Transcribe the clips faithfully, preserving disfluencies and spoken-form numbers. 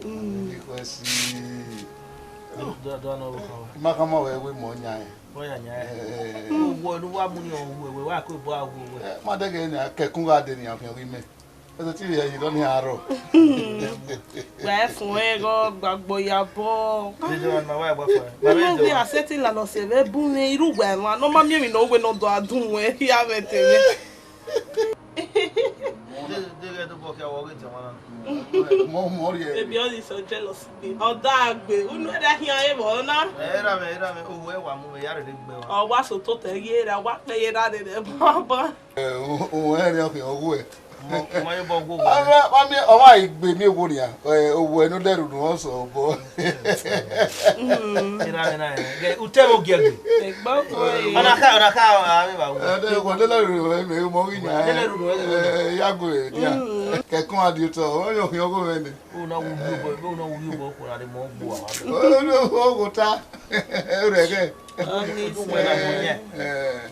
Request. Do, do, do, no, no. Ma khama wẹ wẹ mọ yan. Wẹ yan yan. Eh. Owẹ ne uwa mu ni ọ wẹ, wẹ wa ko bo a wẹ wẹ. Eh, ma dẹgẹ ne a kẹkun gha de ne a fian ghi mẹ. Ẹsẹ ti vbe ẹre lọ ni arọ. Wẹ fun ẹghọ gbagbo ya bọ. Dede wa ma wa gba fun. Ma vbe Unu do. Gbe a sẹtin la nọ sẹ vbe bun mwẹ, irhu wẹ emwa ne ọ ma miẹn emwi ne ọ wẹ ne ọ do a dun wẹ, ya vbe te mwẹ. De, de ghẹ do bọ kia wọ ghe te ọmwa na. Mọ, mọ rhie. Ebi ọ ni sẹ jealousy gbe. Ọ da gbe, unu ẹre khian e vbọ na. Ẹ ra mẹ, ẹ ra mẹ, owẹ wa mu vbe ya rere gbe wa. Ọ wa so to tẹ ye ra, wa kpe ye ra rere baba. Eh, o, o, ẹre ọ khian, ọ ghuẹ. Mọ, mọ ye bọ ghuẹ. Ama, ama, ọ ma gbe mi owo nia. Eh, owẹ ne ọ dẹrẹ unu ọ sẹ obọ. Ira na, eh, gẹ, utẹ vbe ogie gbe. Egbe ọkọ ye. Ọna kha, ọna kha, a vbe ba wo. Eh, de, wa de la ru, eh, me mo ghi nya. De la ru, eh, eh, ya gbe, dia. Mm. Kẹkun a di otọ, ọ yọ khian ọgho mwẹ nẹ. O na wu yi obọ, o na wu yi obọ, ko na de mọ gbo wa. O, o, o, o, ta. O rẹ gẹ. Ọni. Eh.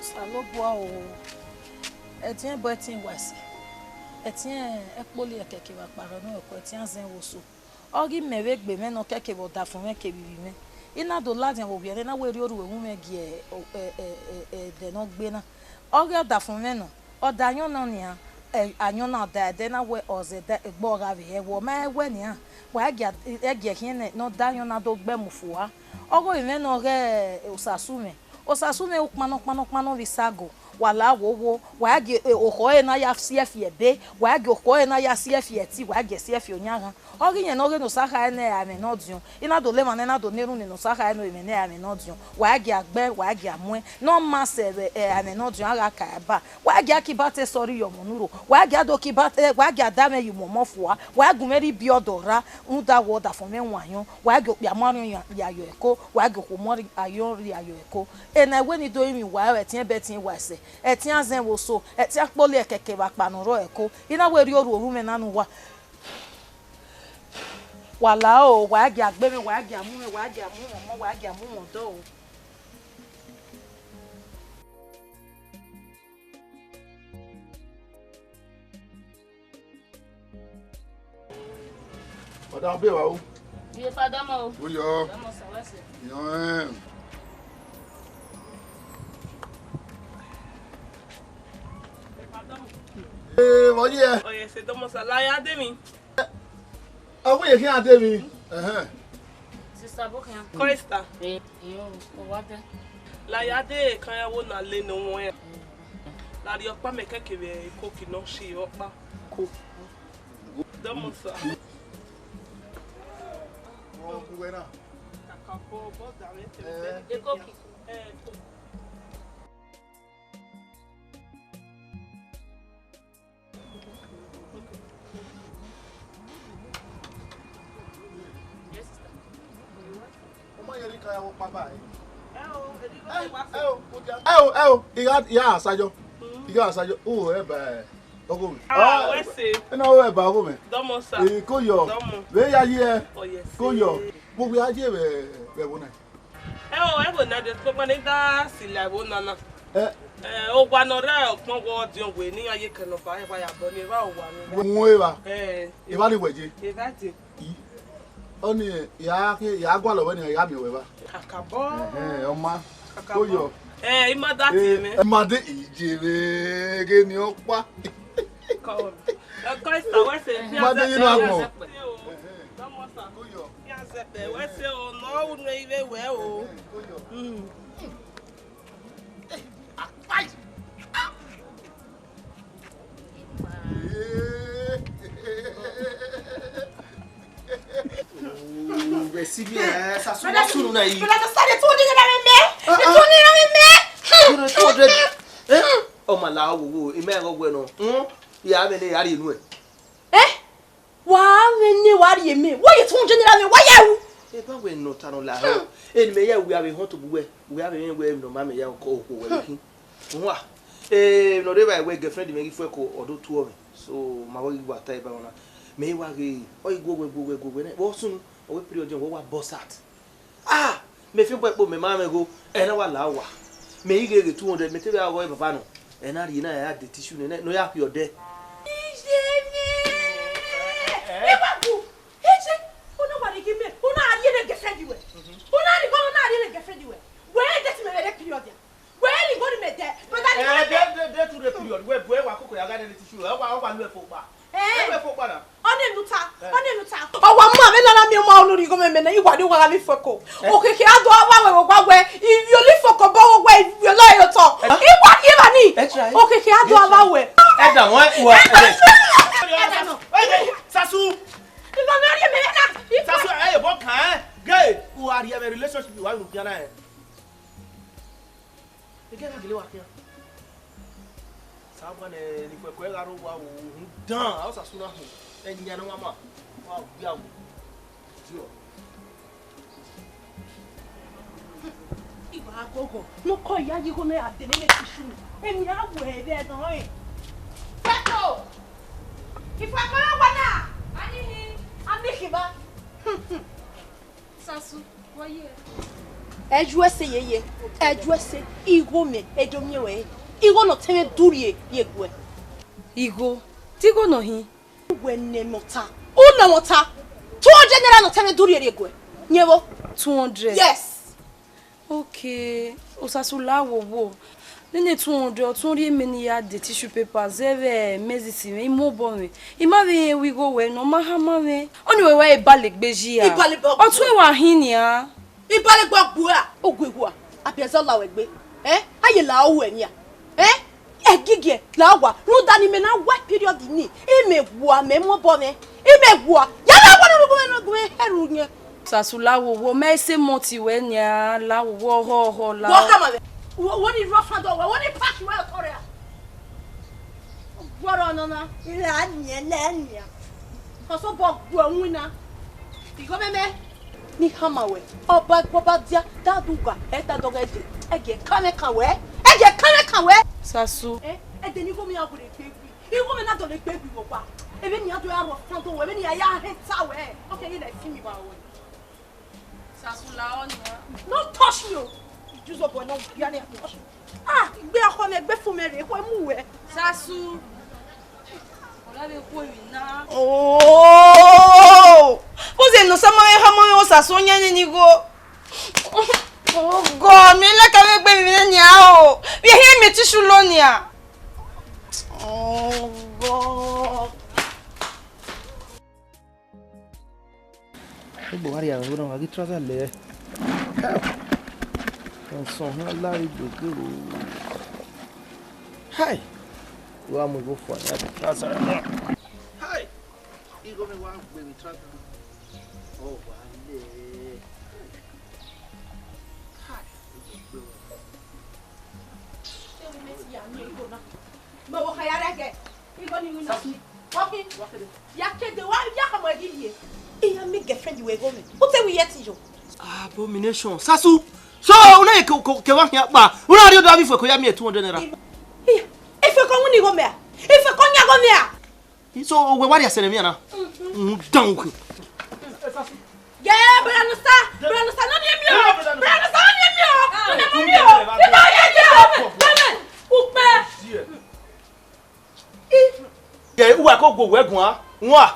Osanobua o, ẹtin ẹbọ ẹtin wa ẹse, ẹtin ẹkpoli ẹkẹkevbe akparọ ne ẹko, ẹtin azẹn vbe oso. Ọ ghi mẹ vbe egbe mwẹ ne ọ kẹkevbe ọdafẹn mwẹ kevbe ivbi mwẹ. I na do ladian vbe ovbi ẹre na wẹ rhie orhu ẹwu mwẹ gie ẹdẹ ne ọ gbe na. Ọ ghi ọdafẹn mwẹ nọ, ọ da ayọn na nian, ẹ, ayọn na da ẹdẹ na wẹ ọ zẹ da egbe ọ gha vbe hẹ wẹ, ọ ma rẹn wẹ nian, wa gie, ẹ gie khian ne, ne ọ da ayọn na do gbe mu fua. Ọghe ovbi mwẹ ne ọ ghe Osasu mwẹ, Osasu mwẹ ru kpanọ kpanọ kpanọ vbe isago, wa la wo wo, wa gie, e, okhọ ẹre na ya si ẹfi ẹbe, wa gie okhọ ẹre na ya si ẹfi ẹti, wa gie si ẹfi oyanghan. Ọ ghi yẹn ne ọ ghe ne Osa kha ẹre ne ẹmwẹ ne ọ diọn, I na do le emwa ne na do na erhunmwu ne Osa kha ẹre ne emwẹ ne ẹmwẹ ne ọ diọn. Wa gie a gbe, wa gie a muẹn, ne ọ ma sẹ vbe, e, ẹmwẹ ne ọ diọn, a gha ka ẹre ba. Wa gie a kiba te sọrri ye ọmọ ne u ro, wa gie a do kiba, e, wa gie a da mwẹ ye umwọmọ fua, wa gie umẹ rhie ibiọdọ ra, rhunmwuda wẹ ọdafẹn mwẹ wan ayọn, wa gie okpia mu ayọn ya yọ ẹko, wa gie okhuo mu ayọn rhie ya yọ ẹko. Ena wẹ ne I do rinmwian uwa ẹre ẹtin ẹbọ ẹtin wa ẹse, ẹtin azẹn vbe oso, ẹtin akpoli ẹkẹkevbe akpa ne ọ rrọọ ẹko, I na wẹ rhie orhu orhu mwẹ na ne uwa. Wa la o, wa gie a gbe mwẹ, wa gie a mu mwẹ, wa gie a mu mwẹ ọmọ, wa gie a mu mwẹ ọdọ o. Ọdafẹn ọbe wa o. Iye fa dọmọ o. Uyọ. Dọmọ sọ wẹ sẹ. Yọ ẹn. Ee, vbọ yi ẹ? Ọyẹ sẹ dọmọ sẹ, la ya de mi. Ọ wẹ ye khian de mi. Ẹhẹn. Sista bo khian. Kọ Esther. Ee, iyo, o wa de. La ya de ekan ya wo na le ne owẹn. La rhie ọkpa mẹ kẹkẹ vbe ikoki ne ọ shi ọkpa. Ko. Dọmọ sa. Ọ, uwẹ na. Kaka bọ, bọ da mẹ tẹ. Ee. Ikoki. Ee, ko. Ọ ma yẹrẹ I ka ya wọ kpaba ẹre. Ẹ o, ẹ o, ẹ o, ẹ o, I gha, I gha Asayọ. I gha Asayọ. O, ẹ ba ẹ. Ọgho mwẹ. Ah, wẹ se. Ena wẹ ba ọgho mwẹ. Dọmọ sa. Eh, ko yọ. Dọmọ. Vbe ya ye. Oh, yes. Ko yọ. Mo wi a ye vbe vbe bona. Ẹ o, ẹ vbe na de kpọkpa ne I da sila ẹvbo nana. Eh. Eh, owa ne ọ rre ọkpọn wọ diọn wẹ ne iran ye kẹ ne ọ ba ẹwa ya bọ ne evba owa ni. Mu evba. Eh. Evba ni wẹ ye. Evba de. I. Ọni ya ke ya gualọ wẹ ni ya miẹn wẹ evba. Kakabọ. Ẹhẹn, ọ ma. Kakabọ. Ko yọ. Eh, I ma da tie mwẹ. Eh, I ma de ije vbe ghe ni ọkpa. Come on. Ẹ kọ isa wẹ se. Ma de yinu agbọn. Dọmọ sa. Ko yọ. Fiancé pẹ, wẹ se o, nọ unu ivbe wẹ o. Mm. Brother, sorry, two hundred naira me. Ah, ah. Two hundred naira me. Two hundred. Eh? Ọ ma la wo wo, imẹ gho wẹ nọ. Hmm? Ya vbe ne ya ri enu ẹ. Eh? Wa mwẹ ne wa rhie mẹ, wa ye two hundred naira mẹ, wa ya ru. Eba wẹ nọ ta nọ lahọ. Eni mẹ ya wẹ avbe họn tobọ wẹ, wẹ avbe mwẹ wẹ nọ ma mẹ ya ko ko wẹ khin. Wa. Eh, nọ de ba wẹ girlfriend mẹ ghi fuẹ ko ọdo tuọ mwẹ. So ma wẹ ghi wa ta eba na. Mẹ wa ghe, ọ ghi guọ wẹ guọ wẹ guọ wẹ nẹ. Vbọ sunu, ọ wẹ period wẹ wa bust out. Ah, mẹ fi bọ ẹkpo mẹ ma mwẹ gho, ẹ na wa la owa. Mẹ i ghe ghe two hundred, mẹ te vbe a ghe baba nọ. Ẹ na rhie na ya de tissue nẹ, ne ọ ya khui ọdẹ. Iye mwẹ. Ẹ wa gu. Eje, una wa rhie mẹ, una rhie ne girlfriend wẹ. Una rhie, una rhie ne girlfriend wẹ. Wẹ de ti mẹ vbe rre period ya. Wẹ ni go ni mẹ dẹ. Brother, ni Eh, de, de, de tu rre period. Wẹ bu ẹ wa koko ya gha ne tissue. Ẹ wa, wa lu ẹ fo kpa. Eh. Ẹ lu ẹ fo kpa na. Ọ nẹ unu ta, ọ nẹ unu ta. Ọ wa mu avbe nana miẹn ọmọ unu rhie igho mẹ mẹ na, I wa rhie owa gha vbe ifo ẹko. Okeke a do ava wẹ, vbe owa wẹ, ivbiolo ifo ẹko bọ wẹ, ivbiolo ẹre otọ. I wa rhie evba ni. Okeke a do ava wẹ. Ẹ da wọn, ẹ, ẹ, Sasu. Ìgbà mi rí mi náà. Sasu, ẹ yẹ bọ kàn ẹ. Gay, u a rhie ẹmwẹ relationship wa unu khian na ẹ. Ege na gele wa khian. Sa wa ne ni kue kue gha ro wa wo hun dan, a sa su na hun. Ẹ yan ne wa ma. Wa gbe awo. Dio. Iwa gogo, no ko ya yi go ne a de ne me tissue. Emi a wo ẹ vbe ẹdọn rẹn. Fẹko! Ifo ẹko na wa na! A ni hin. A ni hin ba. Sasu, wọ ye. Ẹ ju ẹse yeye, ẹ ju ẹse, igho mẹ, ẹ do miẹn wẹ, igho ne ọ tẹmwẹ durrie ye guẹ. Igho? Te igho nọ hin? Wẹ ne mẹ ọta, u nọ mwẹ ọta, two hundred naira ne ọ tẹmwẹ durrie rrie guẹ. Yẹn vbo? Two hundred? Yes. Okay, Osasu la wo wo. Nene two hundred, ọ tọn rhie mẹ ne I ya de tissue paper, zẹ vbe mẹzisi mwẹ, I mu obọ mwẹ. I ma vbe rẹn wẹ igho wẹ ne ọ ma hama mwẹ. Ọnii wẹ wa e bale egbe yi a. I bale egbe ọ tọn ẹwa hin nian. I bale egbe ọ gbu a. Ogueghua, abiẹzọ la wẹ egbe. Eh? A ye la ru ẹmwẹ a. Eh? Ẹgigiẹ la wa. Rhunmwuda ne imẹ na wa period ni. Imẹ wa, mẹ mu obọ mwẹ. Imẹ wa. Ya na wa ne gu mwẹ, ne gu mwẹ, ẹrhu yẹn. Sasu la wo wo, mẹ i se mọ ti wẹ nian, la wo wo, ọhọ, ọhọ, la. Wọ hama mwẹ. Wo, wo ni rọ fan dọ wẹ, wo ni pack wẹ otọ rẹ a. Wọrọ nọ na, ilẹ a nian, ilẹ a nian. Ọsọ bọ gbuẹ winna. Igho mẹmẹ. Ne I hama wẹ, ọba ẹgbẹ ọba dia, da du gha, ẹ da dọghe ẹdẹ, ẹ gie kan mwẹ kan wẹ, ẹ gie kan mwẹ kan wẹ. Sasu. Ẹ, ẹdẹ ne igho mwẹ ya gele gbe gui, igho mwẹ na dọlegbe gui vbe ọkpa. Ẹmwẹ ne I ya do ya rhọ fan dọ wẹ, ẹmwẹ ne I ya ya hẹn ta wẹ, ọ kẹ ye lẹ fi mi ba wẹ. Sasu la ọ nian. No touch me o. Use your boy, no, you are not touch me. Ah, igbe ọkọ mwẹ, egbe fo mwẹ rre, ekhue mu wẹ. Sasu. Ọ na vbe khuo emwi na. Oh! Vbọzẹ ne ọ sa ma vbe hama mwẹ Osasu yan nene igho. Oh God, mẹ laka vbe gbe emwi mwẹ nian o. Vbe ehia mẹ tissue lo nian. Oh God. Egbe wa rhie ẹvbo na, wa ghi trouser lẹ. Sọn họn la igbe gbe ro. Hai! Wa mu igho fua ya trouser na. Hai! Igho mwẹ wa gbe vbe trouser. Ọ wa lẹ. Hai! Mẹ vbe ọ kha ya rẹgẹ, igho ni winna. Sasu. Wa khin. Wa kede. Ya kede, wa ya khama ẹre ghi rhie. I ya miẹn girlfriend wẹ igho mwẹ. U te wẹ I ye ẹtin yo. Abomination. Sasu. So, u na ke, ke, ke wa khian kpa. U na rhie odọ avbe ifuẹko ya miẹn two hundred naira. Iya, ifuẹko winna igho mwẹ a? Ifueko yan gho mia. So, wẹ wa rhie sẹ ne emwi na? Mu dan ukhin. Ye, brother Nusa, brother Nusa, nọ miẹn miẹn o. Brother Nusa, nọ miẹn miẹn o. Nọ miẹn miẹn o. Ifueko yan gho mia. Ukpẹ. Ye, uwa ko gu wẹ guan. Wan.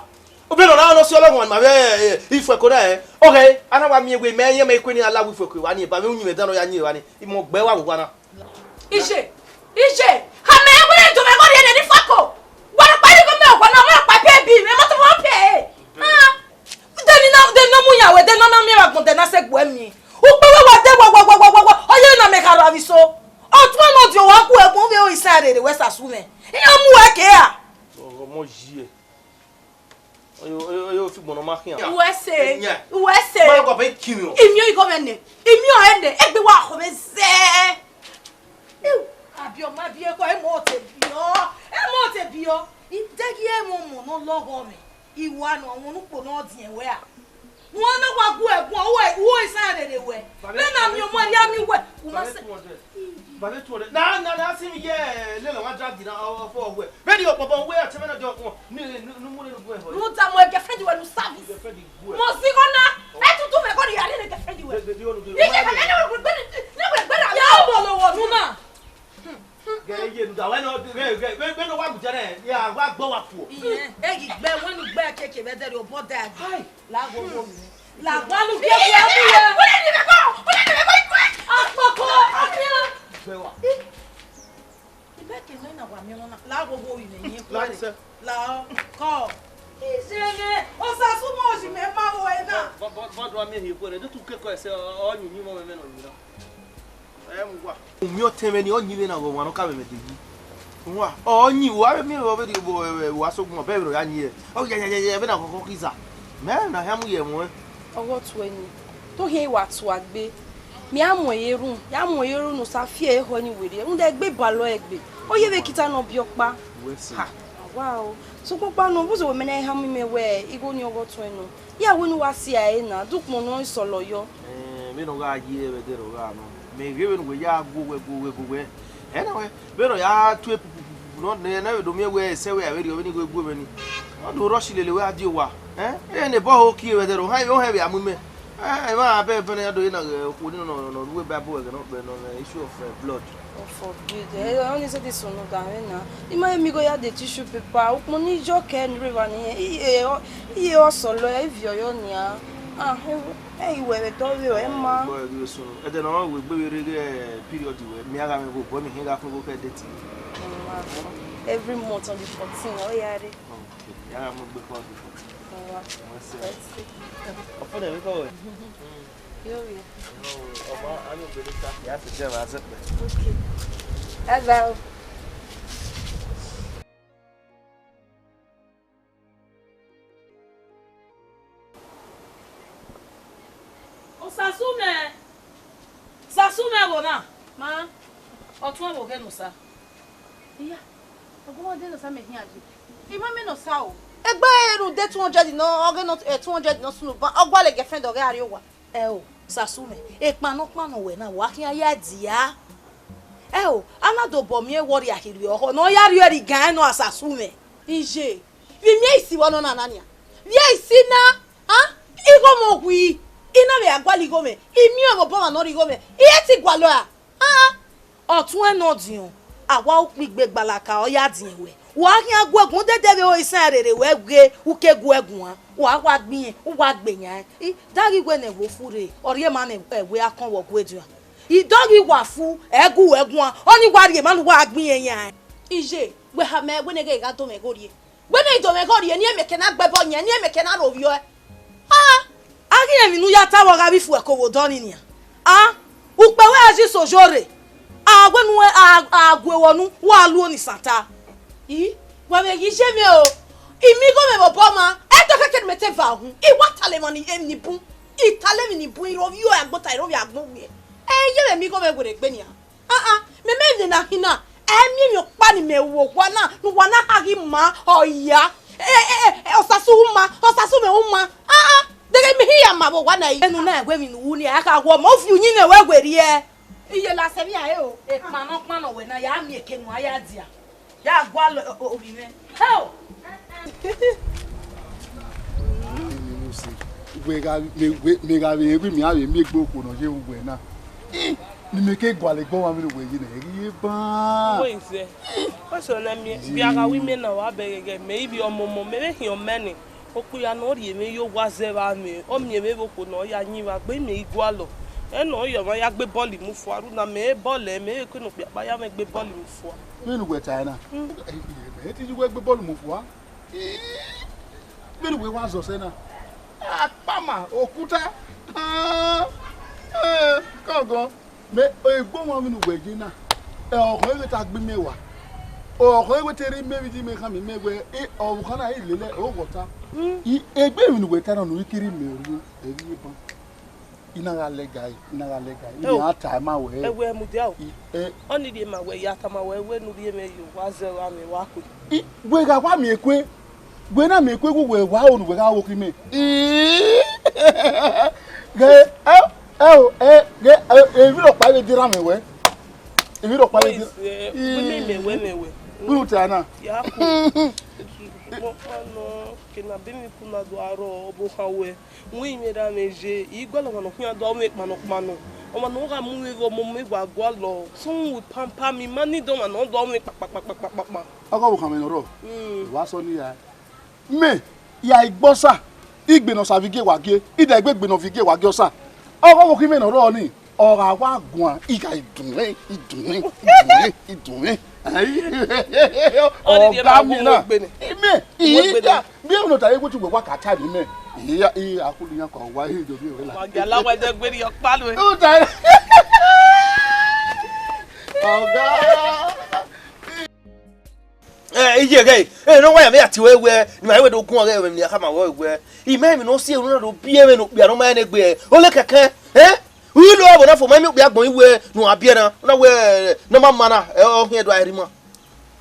Obìnrin náà lọ sí ọlọ́run àmì àbẹ́ Ifueko náà ẹ̀. Ọ̀gẹ̀, a na wa miẹn wẹ mẹ yẹn mẹ ikú ni aláwọ̀ Ifueko wa ni, ẹ̀ bá mi ń yìn mẹ dáná ya yìn wa ni. Ìmọ̀ ọ̀gbẹ́ wà wò wa náà. Iye, iye, hama ẹwẹrẹ dọmọ ẹgọ rhie ne Ifueko. Wa na kpa igho mẹ ọgua na, wa na kpa pay bill mẹ, mọto wa pay. Ah. De ni na, de ni na mu yan wẹ, de ni na miẹn vbe agbọn, de na sẹ gbuẹ miẹn. Ukpẹ wẹ wa de wa wa wa wa wa wa. Ọ ye na mẹ kha ra vbe iso. Ọ tuẹn ne ọ diọn wa gu ẹgbọn vbe ro isan rere wẹ sasu mwẹ. Iran mu wẹ ke ra. Ọmọ yi ẹ. Oyo, oyo, oyo, fi gbọnọ ma khian. Uwẹ sẹ, uwẹ sẹ. Ma gọ bẹ kian. Imiọn igho mwẹ nẹ, imiọn ẹnẹ, egbe wa khọ mwẹ zẹ. Ew, abiọ ma biẹ kọ, emọ te biọ, emọ te biọ. Idẹghi emọ mọ ne ọ lọghọ mwẹ, I wa nọ, wọn ukpo ne ọ diẹn wẹ a. Wọn na wa gu ẹguọn, uwẹ, uwẹ isan rere wẹ. Vbe na miẹn ọmọ rhia miẹn uwẹ, u ma sẹ. Vale two hundred. Na, na, na, si mi ye, lele wa drag na, ọ, ọ, ọ, wẹ. Vbene ọ kpọbọ wẹ, a te vbe na jọ kpọ. Ni, ni, ni mu ne nu gu ẹhọ. Nu da mọ girlfriend wẹ nu service. Girlfriend gu ẹ. Mọ si gọ na. Ẹ tutu mẹ kọ ni ya ne girlfriend wẹ. Ni girlfriend ni wẹ gbe ni wẹ gbe na. Ya bọ lọ wọ nu na. Gẹ ye nu da wẹ nọ, gẹ, gẹ, gẹ, gẹ nọ wa mu jẹ nẹ, ya wa gbọ wa kuo. Iye, e ghi gbe wẹ nu gbe keke vbe dẹrẹ obọ da. Hai. La wo wo mi. La wa nu gbe wa mi ye. Wẹ ni mẹ kọ, wẹ ni mẹ kọ ikọ. Akpọkọ, akpọkọ. Gbe wa. Ibẹkẹ nọ na wa miẹn ọmọ na. La wo wo ine yin kuẹre. La ọ kọ. Iye mwẹ, Osasu mọ osi mẹ ma wo ẹna. Bọ, bọ, bọ, do a miẹn hin kuẹre. Do tu kekọ ẹsẹ, ọ, ọ, yin uyinmwẹ mwẹ nọ yin na. Ẹ mu wa. Umiẹn ọtẹn mwẹ ni, ọ yin vbe na ghọghọ ne ọ ka mwẹ mẹ de yi. Wa, ọ yin, wa vbe miẹn vbe ọ vbe rhie vbe, vbe, vbe wa sokpan, ọ bẹghe vbe ne ọ ya yin ẹre. Ọ ya, ya, ya, ya, vbe na khọkhọ khiza. Mẹ na hia mu ye ẹmwẹ. Ọghe ọtuẹn ni, te ọ khian wa tua gbe. Mẹ a mu ẹre ru, ya mu ẹre ru ne u sa fi ẹre ehọ ni werriẹ. Rhunmwuda egbe balọ ẹre gbe. Ọ ye vbe kita ne ọ biẹ ọkpa. Wẹ sẹ. Ha, wa o. Sokpan ọkpa nọ, vbọzẹ wẹ mẹ na hia mu imẹ wẹ igho ni ọghe ọtuẹn nọ. Ya wẹ ne uwa si ẹre na, de ukpọn nọ sọlọ yọ. Ẹn, vbene ọ gha ye vbe ẹdẹrẹ ọ gha nọ. Mẹ ghe vbene uwẹ ya gu owẹ, gu owẹ, gu owẹ. Ẹ na wẹ, vbene ọ ya tue pupupupu nọ, ne, ne vbe do miẹn wẹ ẹsẹ wẹ a vbe rhie vbene igho gu mwẹ ni. Ọ do rush lele wẹ a die owa. Ẹn, ẹ ne bọ ho kie vbe ẹdẹrẹ, ohan, ohan vbe a mu imẹ. Ẹn, emwa abẹ vbene a do ye na ghe okhuo ni nọ, nọ, nọ, ru Bible ẹghẹ nọ kpẹ nọ, issue of, eh, blood. God forbid. Eh, only say this one no da wẹ na. I ma mi go ya the tissue paper. Ukpọn ni jọ kẹ ni reva ni. Iye ọ, iye ọ sọlọ, iviọ yọ nia. Ah, eh, eh, iwẹ vbe dọ vbe ọ, ẹ ma. Boy, give us one. Ẹ dẹ nọ wẹ gbe vbe rre, eh, period wẹ. Mi a gha mwẹ vbe obọ mi hin gha khin vbe kẹ date. Every month on the fourteen, ọ ya rre. Okay. Ya gha mu gbe kọ on the fourteen. Ọ wa. Ọ sẹ. Ọ fo nẹ vbe kọ wẹ. Yo, yo. Ọmọ, a miẹn obere ta. Ya sẹ jẹ vbe azẹkpẹ. Okay. Hello. Osasu mẹ. Osasu mẹ vbo na? Ma. Ọtuẹn vbe oghe ne Osa. Iya. Ọguọmọ de ne Osa mẹ khian yi. I ma mẹ ne Osa o. Egbe rhunmwuda two hundred nọ, ọ ghe nọ, eh, two hundred nọ sunu ban. Ọ gualọ girlfriend ọ ghe a rrie owa. Ẹ o, Osasu mẹ, ekpan nọkpa nọ wẹ na, wa khian ya dia. Ẹ o, a na dobọ miẹn wẹ ọ rhie akhi rrie ọkhọ, ne ọ ya rhie ẹre gan nọ Osasu mẹ. Iye, vbe imiẹn isi vbe ọ nọ na na nian? Vbe isi na, a? Igho mwẹ ọ wii, I na vbe a gualọ igho mwẹ, I miẹn vbe obọ ọmwa ne ọ rhie igho mwẹ, I he te gualọ ra? A? Ọtuẹn nọ diọn, a wa ukpigbe gbalaka ọ ya diẹn wẹ. Wa khian gu ẹguọn dẹdẹ vbe ro isan rere wẹ ghe u ke gu ẹguan, wa wa gbe irẹn, u wa gbe yan. I da ghi wẹ ne ẹvbo fu rre, ọ rhie ma ne ẹvbo akọn vbe ọ gu edian. I dọghe wa fu, ẹ gu wẹ guan, ọni wa rhie ma ne uwa gbe irẹn yan. Iye, wẹ hama ẹre wẹ ne ghe gha do mwẹ gho rrie. Wẹ ne I do mwẹ gho rrie, ne I miẹn ke na gbe ẹbọ yan, ne I miẹn ke na ro vbiẹ ọe. A, a ghi rẹn emwi ne u ya ta vbe ọ gha vbe ifuẹko vbe odọ ni nian. A, ukpẹ wẹ a ji so yo rre. A wẹ ne uwẹ a, a gu ewọ unu, wa lu oni santa. I, wa vbe ghi ye mwẹ o. I miẹn igho mwẹ vbe obọ ọmwa, ẹdẹ khẹke ne mẹ te va uhunmwu. I wa talọ emwa ni, emwi ni bun. I talọ emwi ni bun, I ro vbiẹ ọe agbọn ta, I ro vbiẹ agbọn wiẹ. Ẹ i ye mwẹ miẹn igho mwẹ werriegbe nian. Ah, ah, mẹ mẹ emwi na khin na, ẹ miẹn emwi ọkpa ne imẹ ru vbe owa na, ne uwa na ha ghi ma ọ ya. Eh, eh, eh, eh, Osasu u ma, Osasu mwẹ u ma. Ah, ah, deghẹ mẹ hia ma vbe owa na yi. Enu na ẹwe emwi ne u ru nia, a kha wọ ọmọ, u fi uyinmwẹ wẹ werriẹ. Iye la sẹ emwi a re o. Ekpan nọkpa nọ wẹ na, ya miẹn eke ne uwa ya dia. Ya gualọ ovbi mwẹ. Hell! Wẹ gha, mẹ, wẹ, mẹ gha vbe ru, mẹ a vbe miẹn egbe okhuo ne ọ ye vbe uwẹ na. Ne imẹ ke gualọ egbe ọmwa vbene uwẹ ye na, ẹ ghi ye ban. Wẹ izẹ. Wẹ sẹ ne miẹn, bia gha ru imẹ na, wa bẹghe ghẹ, mẹ ivbi ọmọmọ, mẹ vbe khian ọmọ nẹ. Okpia ne ọ rhie mwẹ ye owa zẹ vbe amwẹ, ọ miẹn mwẹ vbe okhuo ne ọ ya yin vbe agbọn, mẹ i gualọ. Ẹnẹ ọ yọ mwa ya gbe bọọlu mu fua, ru na mẹ bọọlu, mẹ vbe ke ne okpia kpa ya mwẹ gbe bọọlu mu fua. Vbene uwẹ tae na, ẹ te yi uwẹ gbe bọọlu mu fua. Vbene uwẹ wa zọ sẹ na, akpama, okuta, kọgọn. Mẹ, egbe ọmwa vbene uwẹ ye na, ẹ, ọkhọ ẹghẹ te a gbe imẹ wa, ọkhọ ẹghẹ te rre imẹ vbe iye imẹ khama imẹ wẹ, e, ọvbokhan na i lele oghọta. I, egbe vbene uwẹ ta na ne u i kiri mẹ orhu, ẹ ghi ye ban. I na gha lẹga ẹe, I na gha lẹga ẹe, I Ẹ o. na ta ma wẹ. Ẹ wẹ mudia o. I, ẹ. Ọni rhie ma wẹ, ya tama wẹ, wẹ ne u rhie mwẹ yo, wa zẹ vbe amwẹ, wa kue. I, wẹ gha wa miẹn kue, wẹ na miẹn kue, wẹ wa ro ne uwẹ gha ro khin mẹ. I, ghẹ, ẹ, ẹ o, ẹ, ghẹ, ẹ, emwi rhọkpa vbe dira mwẹ wẹ. Emwi rhọkpa vbe dira. Wẹ mẹ wẹ, mẹ wẹ. Wẹ u ta na. Ya kue. Mo pa nọ, ke na be mi ku na do aro, ọvbokhan wẹ. Wẹ imẹ ra mwẹ ye, I gualọ ọmwa ne ọ khian do mwẹ kpanọ kpanọ. Ọmwa ne ọ gha mu mwẹ vbe ọmọ mwẹ wa gualọ. Sunu pampa mi, ma ni dọ ọmwa ne ọ do mwẹ kpakpakpakpakpa. Ọghe ọvbokhan mwẹ ne ọ rrọọ, wa sọ ne I ra. Mẹ, ya igbe ọsa, igbe ne ọsa vbe igie wa gie, I da egbe egbe ne ọ vbe igie wa gie ọsa. Ọghe ọvbokhan mwẹ ne ọ rrọọ ni, ọ gha wa guan, I gha idun mwẹ, idun mwẹ, idun mwẹ, idun mwẹ. Ai, ọni rhie ọga ma mi wo na. Egbe nẹ. Mẹ, Wo egbe I nẹ. da, bi emwi ne ọ ta ye wẹ te uwẹ wa ka ta vbe mẹ. I ya, I a kulu yan kọ wa, I do bi wẹ la. Wa gia la wa de gbe rhie ọkpa lu. U ta. Ọga. Ẹ, iye ghẹ, ẹ, ne ọ wa ya mẹ ya tie wẹ wẹ, ne ima wẹ do gun ọghẹ vbe ne a khama wẹ wẹ. I ma emwi ne ọ si unu na do biẹ vbe ne okpia ne ọ ma rẹn egbe, ọ le kẹkẹ, ẹ? U lo ẹvbo na fo ma miẹn okpia agbọn iwe ne uwa biẹ na, na wẹ, ne ọ ma ma na, ẹ, ọ khian do a rhie ima.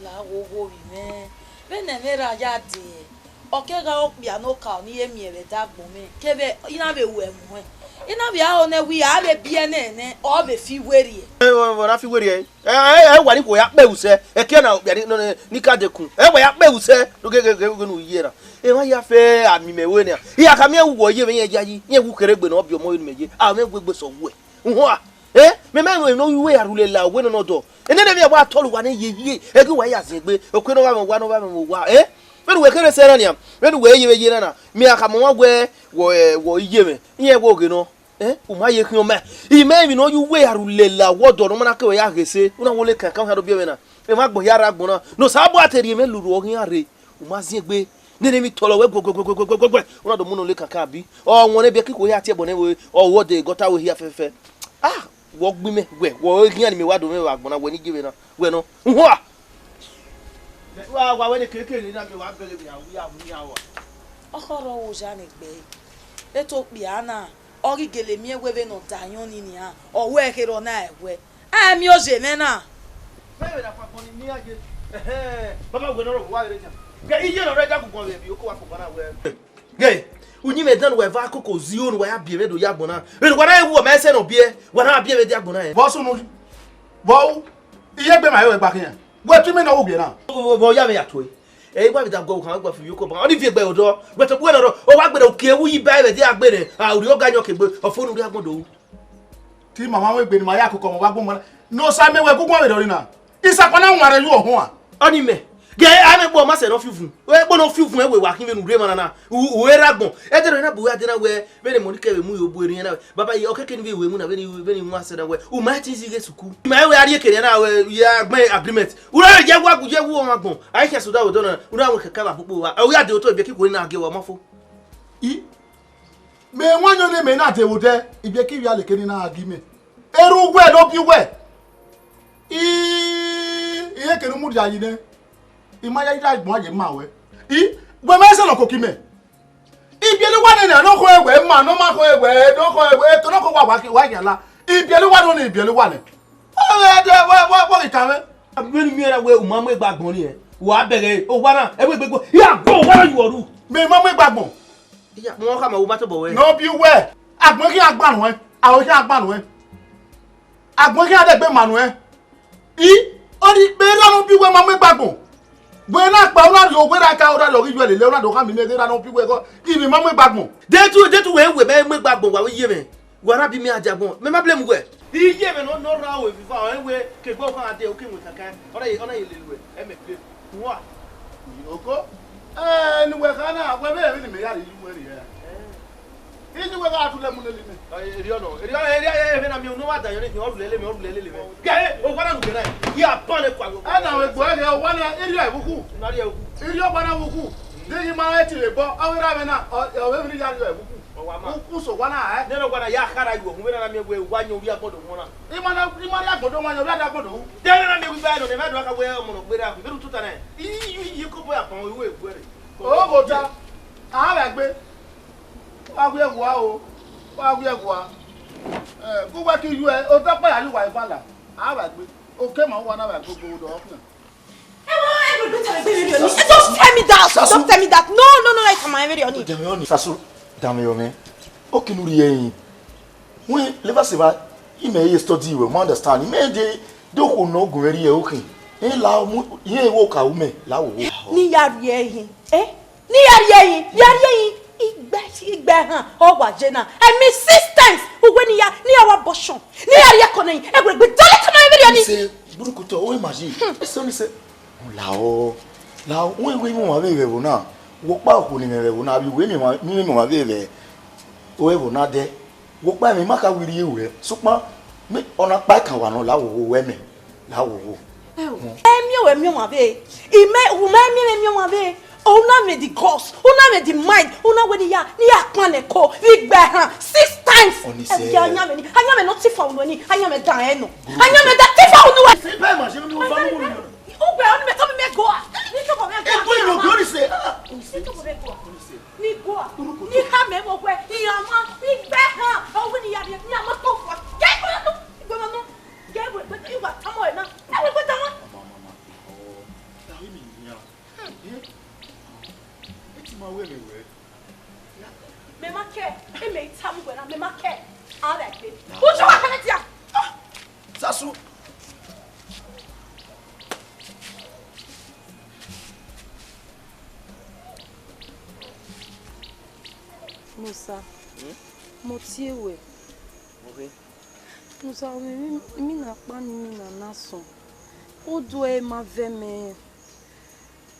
La wo wo vbe mwẹ, vbene ẹmwẹ ra ya dee, ọ kegha okpia ne okaro ne I ye miẹn vbe ẹdẹ agbọn mwẹ, kevbe I na vbe ru ẹmwẹ. I na vbe aro nẹ wẹ a vbe biẹ nẹ nẹ, ọ vbe fi werriẹ. Ẹ, ọ, ọ na fi werriẹ. Ẹ, ẹ, ẹ, wa ni khuo ya kpe usẹ, ẹkiẹ na okpia ni, ni, ni ka dekun. Ẹ, wa ya kpe usẹ, do ghe, ghe, ghe, ghe ne u ye na. Emwa ya fe a miẹn mwẹ wẹ nian. I ya ka miẹn uwẹ ye vbe iran yayi, iran wu kherhe egbe ne ọ biẹ ọmọ vbene imẹ ye. A mwẹ wegbe sẹ uwẹ. Uhua. Ẹ, mẹ ma mwẹ ne uwẹ ya rhulẹ la wẹ nọ nọ dọ. Enene vbe wa tọrọ uwa ne yeye, ẹ ghi wa ya zẹ egbe. Okue ne ọ gha mwẹ owa, ne ọ gha mwẹ owa. Ẹ, vbene uwẹ kherhe sẹ na nian, vbene uwẹ ye vbe ye na na. Mẹ a khama ọmwa wẹ, wọ, ẹ, wọ iye mwẹ. Iran wẹ oghe nọ. Ẹ, u ma ye khian ọmwa. I ma emwi ne ọ ye uwẹ ya rhulẹ la wẹ ọdọ ne ọ ma na ke wẹ ya ghe ẹse, u na wo le kankan khian do biẹ mwẹ na. Emwa agbọn hia rre agbọn na, ne Osanobua te rhie mwẹ lurhu ọghe iran rre, u ma ziẹn egbe. Nene emwi tọlọ wẹ guẹguẹguẹguẹguẹguẹ, u na do mu ne ole kankan abi. Ọ wọn ne biẹ kiko hia tie ẹbọ nẹ vbe, ọ wẹ ọdẹ gọta wẹ hia fẹfẹfẹ. Ah, wẹ ọ gbe imẹ, wẹ, wẹ ọ khian ne imẹ wa do mwẹ vbe agbọn na, wẹ ne I ye vbe na, wẹ nọ. Uhua! Wa, wa wẹ ne kekere na, mẹ wa bẹghe mẹ, a wi, a wi, a wa. Ọkhọ rrọọ oja ne egbe, eto okpia na, ọ ghi gele miẹn wẹ vbene ọ da ayọn ni nian, ọ wẹ kherhe ọ na ẹwẹ. Ẹ miẹn oje mwẹ na. Vbe vbe na kpa agbọn ni miẹn ye. Ẹhẹn, baba wẹ ne ọ rọ wa ghe rre nia. Ghe iye ne ọ rre da guguan vbe emwi oko wa kpokpo na wẹ. Ghe, uyinmwẹ dan ne uwa eva koko zio ne uwa ya biẹ mwẹ do ya agbọn na. Vbene uwa na wu ọma ẹsẹ ne ọ biẹ, uwa na biẹ mwẹ dia agbọn na rẹn. Vbọ sunu, vbọ u, iye egbe ma rẹn wẹ gba khian. Wẹ tu imẹ ne ọ wu biẹ na. Vbọ ya mwẹ ya tue. Ẹ i wa vbe da guẹ okhan gba fi emwi oko ban. Ọ ni viẹ egbe odọ. Wẹ tobọ uwẹ ne ọ rọ, ọ wa gbẹdẹ uki ewu yi ba ẹvẹdẹ agbe rẹ. A, urhi ọga yọn ke egbe, ọ fo ne urhi agbọn do ru. Te ima mwẹ egbe ne ima ya koko ọmwa vbe agbọn ọmwa na. Ne Osa mẹ wẹ guguan vberriọ na. Isakpa na wanrẹn ye uhua. Ọni mẹ, ghe a mwẹ egbe ọma sẹ ne ọ fi uvun. Egbe ne ọ fi uvun ẹwe wa khin vbene u rre emwa na na. U, u rre agbọn. Ẹdẹ ne ọ na bu wẹ a de na wẹ, vbene Mọnikẹ vbe mu yo bu erriẹn na wẹ. Baba ye, ọ keke ni vbe ru emu na, vbene, vbene iwan sẹ na wẹ. U ma te izi ghe sukuu. Ma wẹ a rrie kere na wẹ, ya gbẹn agreement. U na ye wa gu ye wu ọmwa agbọn. A i khian sẹ odaro odọ na, u na wẹ kẹkẹ vbe abukpo wa. Ọ ya de otọ ibiẹka ikhuo na gie wa ọma fo. I, mẹ wan yọn ne mẹ na de vbe odẹ, ibiẹka ivbiale kene na gha gie mẹ. Erha uwẹ ne ọ biẹ uwẹ. I, I ye kene u mudia yi nẹ. I ma ya ira agbọn ye ma wẹ. I, wẹ ma sẹ ne ọ koko mẹ. Ibiẹlẹ uwa nene, ne ọ khọ ẹwẹ ma, ne ọ ma khọ ẹwẹ, ne ọ khọ ẹwẹ, ne ọ khọ wa, wa, wa khian la. Ibiẹlẹ uwa nọ ni ibiẹlẹ uwa nẹ. Ọ ghẹ dẹ, wa, wa, wa ghi ta mwẹ. Vbene u miẹn na wẹ u ma mu egbe agbọn ni, ẹ, wa bẹghe, owa na, ẹ wẹ egbe, ya gbọ, owa na yu ọru. Mẹ ma mu egbe agbọn. Iya, mo khama wo ma tobọ wẹ. Ne ọ biẹ uwẹ, agbọn khian gba nuẹn, aro khian gba nuẹn. Agbọn khian dẹgbe ma nuẹn. I, ọ ni kpe erha ne ọ biẹ uwẹ ma mu egbe agbọn. Wẹ na kpa, u na rhie owẹ ra ka, u na rhie ọghe iyuẹ lele, u na do khama imẹ ghe erha ne ọ fi wẹ gọ, ivbi ma mu egbe agbọn. Detu, detu, wẹ wẹ mẹ mu egbe agbọn, wa wẹ iye mwẹ. Wa na bi mẹ adia agbọn, mẹ ma blame wẹ. Iye mwẹ nọ, nọ rhan aro eviva, ọ wẹ ke egbe ọkhan de, oke mu kaka, ọ na ye, ọ na ye lele wẹ, ẹ mẹ blame. Wa. Oko. Eh, ne uwẹ kha na, wẹ vbe emwi ne imẹ ya rhie ye uwẹ rhie ra? Inu wẹ gha tu lẹ mu lele mẹ. Eriọ nọ, eriọ, eriọ, emwi na miẹn unu wa da yọ ni, ọ rulẹ lele mẹ, ọ rulẹ lele mẹ. Gẹ, owa na nu gẹ na, ya ban ne kua. Ẹ na wẹ gbe ẹghẹ, owa na, eriọ ẹvbukhu. Na riọ ẹvbukhu. Eriọ owa na vbukhu. Deghẹ ma ẹ ti re bọ, ọ ghi ra mwẹ na, ọ, ọ vbe emwi ya riọ ẹvbukhu. Ọ wa ma. U, u so owa na, ẹ? Nene owa na ya khara yu, ọhun vbe na miẹn wẹ wa yan ovbi agbọn do wọn na. I ma na, i ma rhie agbọn do wọn yan ovbi agbọn do hu. Dẹ na miẹn wẹ iba ẹdọ, ne mẹ do ka wẹ ọmọ nọ gbe ra, vbe ru tuta na. I, i, i, i ko bọ ya pọn, i wẹ egbuẹ rre. O gho ta, a vbe gbe. Wa wiẹ gua o, wa wiẹ gua. Eh, gu wa ki yu ẹ, otọ kpa ya yu wa ifa la, a vbe gbe. Oke ma wa na vbe gbe gbe do ọkhian. Don't tell me that. Don't tell me that. No, no, no, no, it's my very on it. Damioni, Sasu, Damioni. Oke nu ri ẹyin. Wẹ leva se va, imẹ ye study well, ma understand. Imẹ de, de okhuo nọ gun vbe rrie okhin. E la mu, irẹn wo ka ru mẹ, la wo wo. Ne I ya rhie ẹyin, eh? Ne I ya rhie ẹyin, ya rhie ẹyin. Igbe, igbe họn, ọ wa ye na. I mean, six times, uwẹ ne I ya, ne I ya wa abortion. Ne I ya rhie ẹko nẹ, ẹwẹ gbe dọlẹ tama vbe rrie ni. Ni se, burúkutu, o imagine. Eso ni se. Lao, lao, wẹ, wẹ, imẹ ọmwa vbe vbe ẹvbo na. Wo kpa okhuo ne imẹ vbe ẹvbo na, avbe uwẹ, imẹ ọmwa, imẹ ọmwa vbe vbe ẹvbo na dẹ. Wo kpa emwi ma kha wiri ye ruẹ, sokpan, mẹ, ọ na kpa ẹkan wa nọ, la wo wo wẹ mẹ, la wo wo. Ẹ miẹn wẹ miẹn ọmwa vbe, imẹ, u ma miẹn mwẹ miẹn ọmwa vbe, u na mwẹ the guts, u na mwẹ the mind, u na wẹ ne I ya, ne I ya kpan ẹko vbe igbe họn six times. Ọnise. Ẹ, ayan mwẹ ni, ayan mwẹ nọ tifa unu ni, ayan mwẹ dan ẹn nọ, ayan mwẹ dan tifa unu wẹ. Ẹ, bẹẹ ma ṣe ni mo fa mu ni. Ugbẹ ọni mẹ tọ mi mẹ go a. Ni tọ mi mẹ go a. Ẹ, bẹẹ ni o gbẹ ọnise. Ni tọ mi mẹ go a. Ni go a. Ni ha mẹ mo wẹ, I ya ma, igbe họn, ọ wẹ ne I ya rhie, I ya ma ko fua. Gẹ ko no, igbe ma no. Gẹ wẹ gbe, I wa tama ẹre na. Ẹ wẹ gbe tama. Mama, mama, oh, that way me, yeah. Eh? Eti ma wẹ mẹ wẹ. Mẹ ma kẹ, e mẹ I tama uwẹ na, mẹ ma kẹ. A vbe gbe. U jọ wa kẹmẹ dia. Sasu. Musa, hmm? Mo tie wẹ. Okay. Musa, imina kpa ne imina na sọn. Oduẹ ma vẹ mẹ.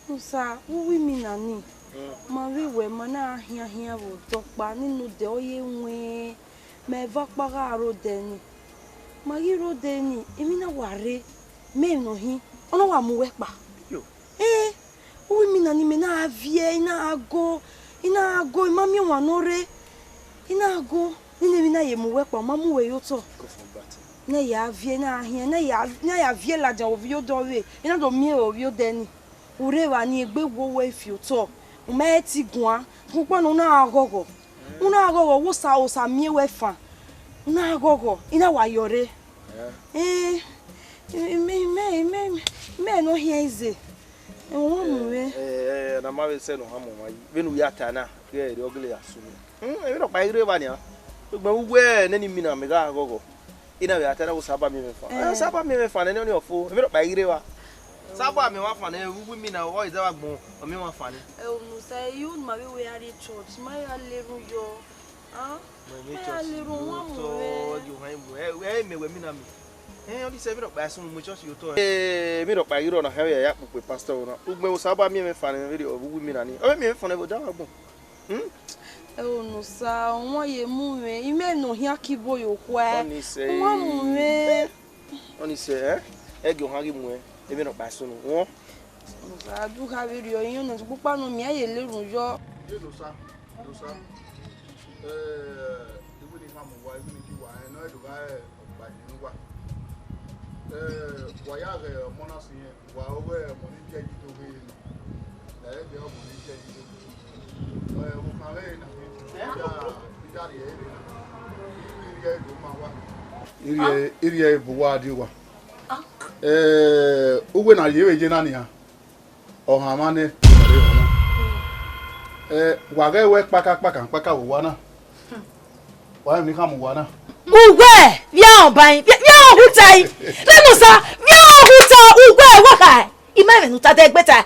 Musa, vbe uwu imina ni, hmm, ma vbe wẹ ma na khian khian vbe odọkpa, nene odẹ ọ ye wẹẹn, ma eva ọkpa gha rre odẹ ni. Ma ghi rre odẹ ni, emwi na wa rre, mẹ emwi ne ọ hin, ọ na wa mu uwẹ kpa. Yo. Eh, uwu imina ni mẹ na viẹ, I na go, I na go, I ma miẹn ọmwa ne ọ rre, I na go, nene emwi na ye mu uwẹ kpa, ọ ma mu uwẹ ye otọ. Go for battle. Na ya viẹ, na khian, na ya, na ya viẹ ladian ovbi odẹ ọvbehe, I na do miẹn ovbi odẹ ni. U rre evba ni egbe wo wẹ fi otọ, u ma he ti guan, sokpan ne u na gha ghọghọ, u na gha ghọghọ, wẹ Osa, Osa miẹn wẹ fan, u na gha ghọghọ, I na wa yọ rre. Eh, imẹ, imẹ, imẹ, imẹ ne ọ khian ize, ẹmwẹ ọmwa mu mwẹ. Eh, eh, eh, na ma vbe sẹ ne ọ han mu ọmwa yi, vbene u ya ta na, ghe ẹre ọ gele ya sunu. Hmm, emwi rhọkpa i rre evba nian. Ugbẹn uwẹ nene imina mẹ gha ghọghọ. I na vbe a ta na wo Saba miẹn mwẹ fan. Eh. Eh, Saba miẹn mwẹ fan nene ọnii ọfo. Emwi rhọkpa i rre evba. Saba miẹn mwẹ fan nẹ, uwu imina ọ i zẹ vbe agbọn, ọ miẹn mwẹ fan nẹ. Ẹ, unu sa, unu ma vbe wẹ a rrie church, ma ya lerun yọ. Ah? Ma ya lerun, wa mu mwẹ. Ẹ, ẹ, mẹ wẹ mina mi. Eh, ọ ni sẹ emwi rhọkpa i sunu mu church ye otọ. Eh, emwi rhọkpa i rre na, hẹ ya kpukpe pastor na. Ugbẹn wo Saba miẹn mwẹ fan nẹ, vbe rrie uwu imina ni. Ọ miẹn mwẹ fan nẹ vbe odaro agbọn. Hmm? Ẹ, unu sa, ọmwa ye mu mwẹ, imẹ ne ọ khian ke ibo ye okhua. Ọ ni sẹ. Wa mu mwẹ. Ọ ni sẹ, eh? Ẹ gie ọhan ghi mu ẹ, emwi rhọkpa i sunu. Unu sa, a du kha vbe rrie ọyọn ne ọkpukpa nọ, mẹ ya ye lerun yọ. Ye no sa, no sa. Eh, iwinna i khama uwa, iwinna i gie uwa, eh, ne ọ do gha, eh, ọkpa ye ne uwa. Eh, wa ya ghe ọmọ na sin, eh, wa ọghe ọmọ ni viẹ yi do ghe ne. Ẹ, ẹ ghe ọmọ ni viẹ yi do ghe. Eh, ọvbokhan vbe na, I da, I da rhie ẹre na. I rhie ẹre do ma wa. I rhie, I rhie ẹre bu uwa die uwa. Eh, uwẹ na ye vbe ye na nian. Ọ hanmwa nẹ, ẹ, wa ghẹ wẹ kpaka, kpaka, kpaka vbe uwa na. Wa emwi ne I khama uwa na. Uwẹ, vbe ahọn ba ẹn, vbe, vbe ahọn ohuta ẹn. Nene Osa, vbe ahọn ohuta, uwẹ, wẹ kha. I ma mwẹ ne u ta dẹ egbe ta.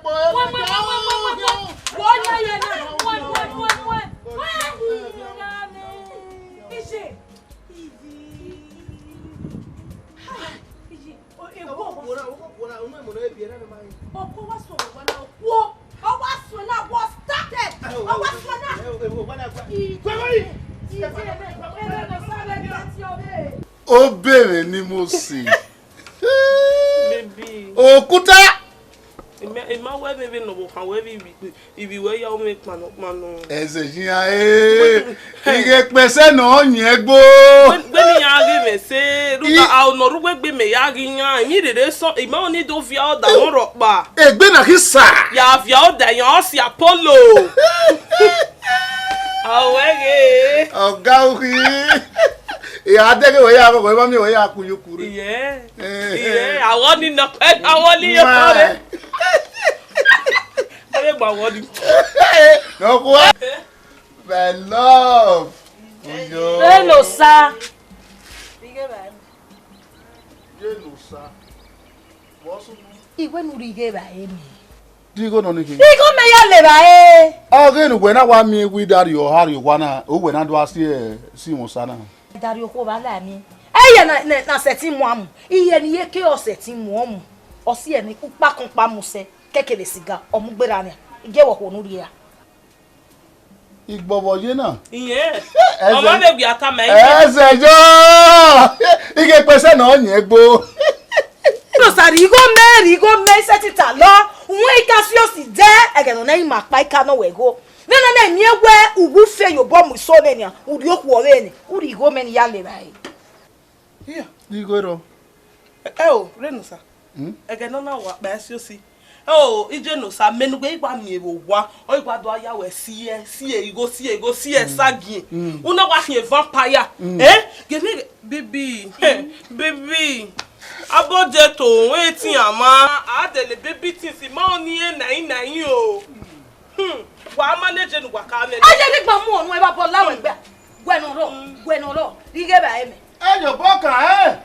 ẹkpọ. Wẹ, wẹ, wẹ, wẹ, wẹ, wẹ, wẹ. Wẹ, wẹ, wẹ, wẹ, wẹ. Wẹ, wẹ, wẹ, wẹ. Ije. Ije. Ha, ije. O, e, wo, wo. Ọkọ wa sọ wa na wo. Ọ wa sọ na wo started. Ọ wa sọ na. Ije. Ije. Ije. Obìnrin ni mo sì. Baby. Òkúta. Ima, ima wẹ vbe vbe nọ vbe okhan wẹ vbe ivbi, ivbi wẹ ya mwẹ kpannọ kpannọ. Ẹzẹ jian, eh. Ighe kpẹsẹ nọ yẹn gbo. Gbẹni ya ghi mẹ se, ruka a nọ rugbe gbe mẹ ya ghi yan, imi rere sọ, ima ni do via ọda wọn rọkpa. Egbe na ghi sa. Ya via ọda yan ọ si Apollo. Awẹ ghe. Ọga uhi. Ẹ a dẹghe wẹ ya ghọghọ, ẹ ma miẹn wẹ ya ku yuku rre. Iye. Eh. Iye, awọ ni nọ, awọ ni yọ kọ rre. Ẹ gba awọ ni. Nọkua. My love. Oyo. Ẹ no sa. Ye no sa. Wọ sunu. Iwe nu rhie ighe vba eni. Di igho nọ ni khin. Igho mẹ ya le vba e. Ọghe ne uwẹ na wa miẹn wẹ I da rhie ọha rrie owa na, uwẹ na do a si, si mwẹ osa na. Da rhie okhuo vba la ni. Ẹyẹ na, na, na sẹtin mu amu. Iye ne I ye ke ọ sẹtin mu ọmu. Ọ si ẹmwẹ ukpa kan ukpa mu sẹ. Kẹkẹ vbe siga, ọ mu gberra nian, I gie wẹ okhuo ne u rhie ra. Igbọvbọ ye na. Iyẹn. Ẹzẹ. Ọ ma vbe gu a tama ẹre. Ẹzẹ yọ. I ghe kpẹsẹ ne ọ yẹn gbo. Nosa, rhie igho mẹ, rhie igho mẹ, I sẹtin ta lọ. Uwẹ I ka fi osi dẹ, ẹghẹ ne ọ na ima kpa I ka nọ wẹ igho. Vbene ọ na miẹn wẹ uwu fe ye obọ mu iso nẹ nian, u rhie okhuo vbe nẹ, u rhie igho mẹ ne I ya le evbare. Iya. Igho rọ. Ẹ o, rre Nosa. Hmm? Ẹghẹ ne ọ na wa kpa ẹse osi. Ẹ o, iye Nosa, mẹ ne uwẹ I wa miẹn vbe owa, ọ I wa do ya wẹ si ẹ, si ẹ igho, si ẹ igho, si ẹ sagiẹn. Hmm. U na wa khian vampire. Hmm. Eh? Give me baby. Baby. Abode to, wẹ ti ama. A dele baby things, ma ọ ni e nai nai o. Hmm. Wa manage ne uwa ka mwẹ. A ye ni gba mu ọnu ẹvbo abọ la wẹ gbe. Wẹ nọ rọ, wẹ nọ rọ, rhie ighe vbe aro mẹ. Ẹ yobọ kan, ẹ?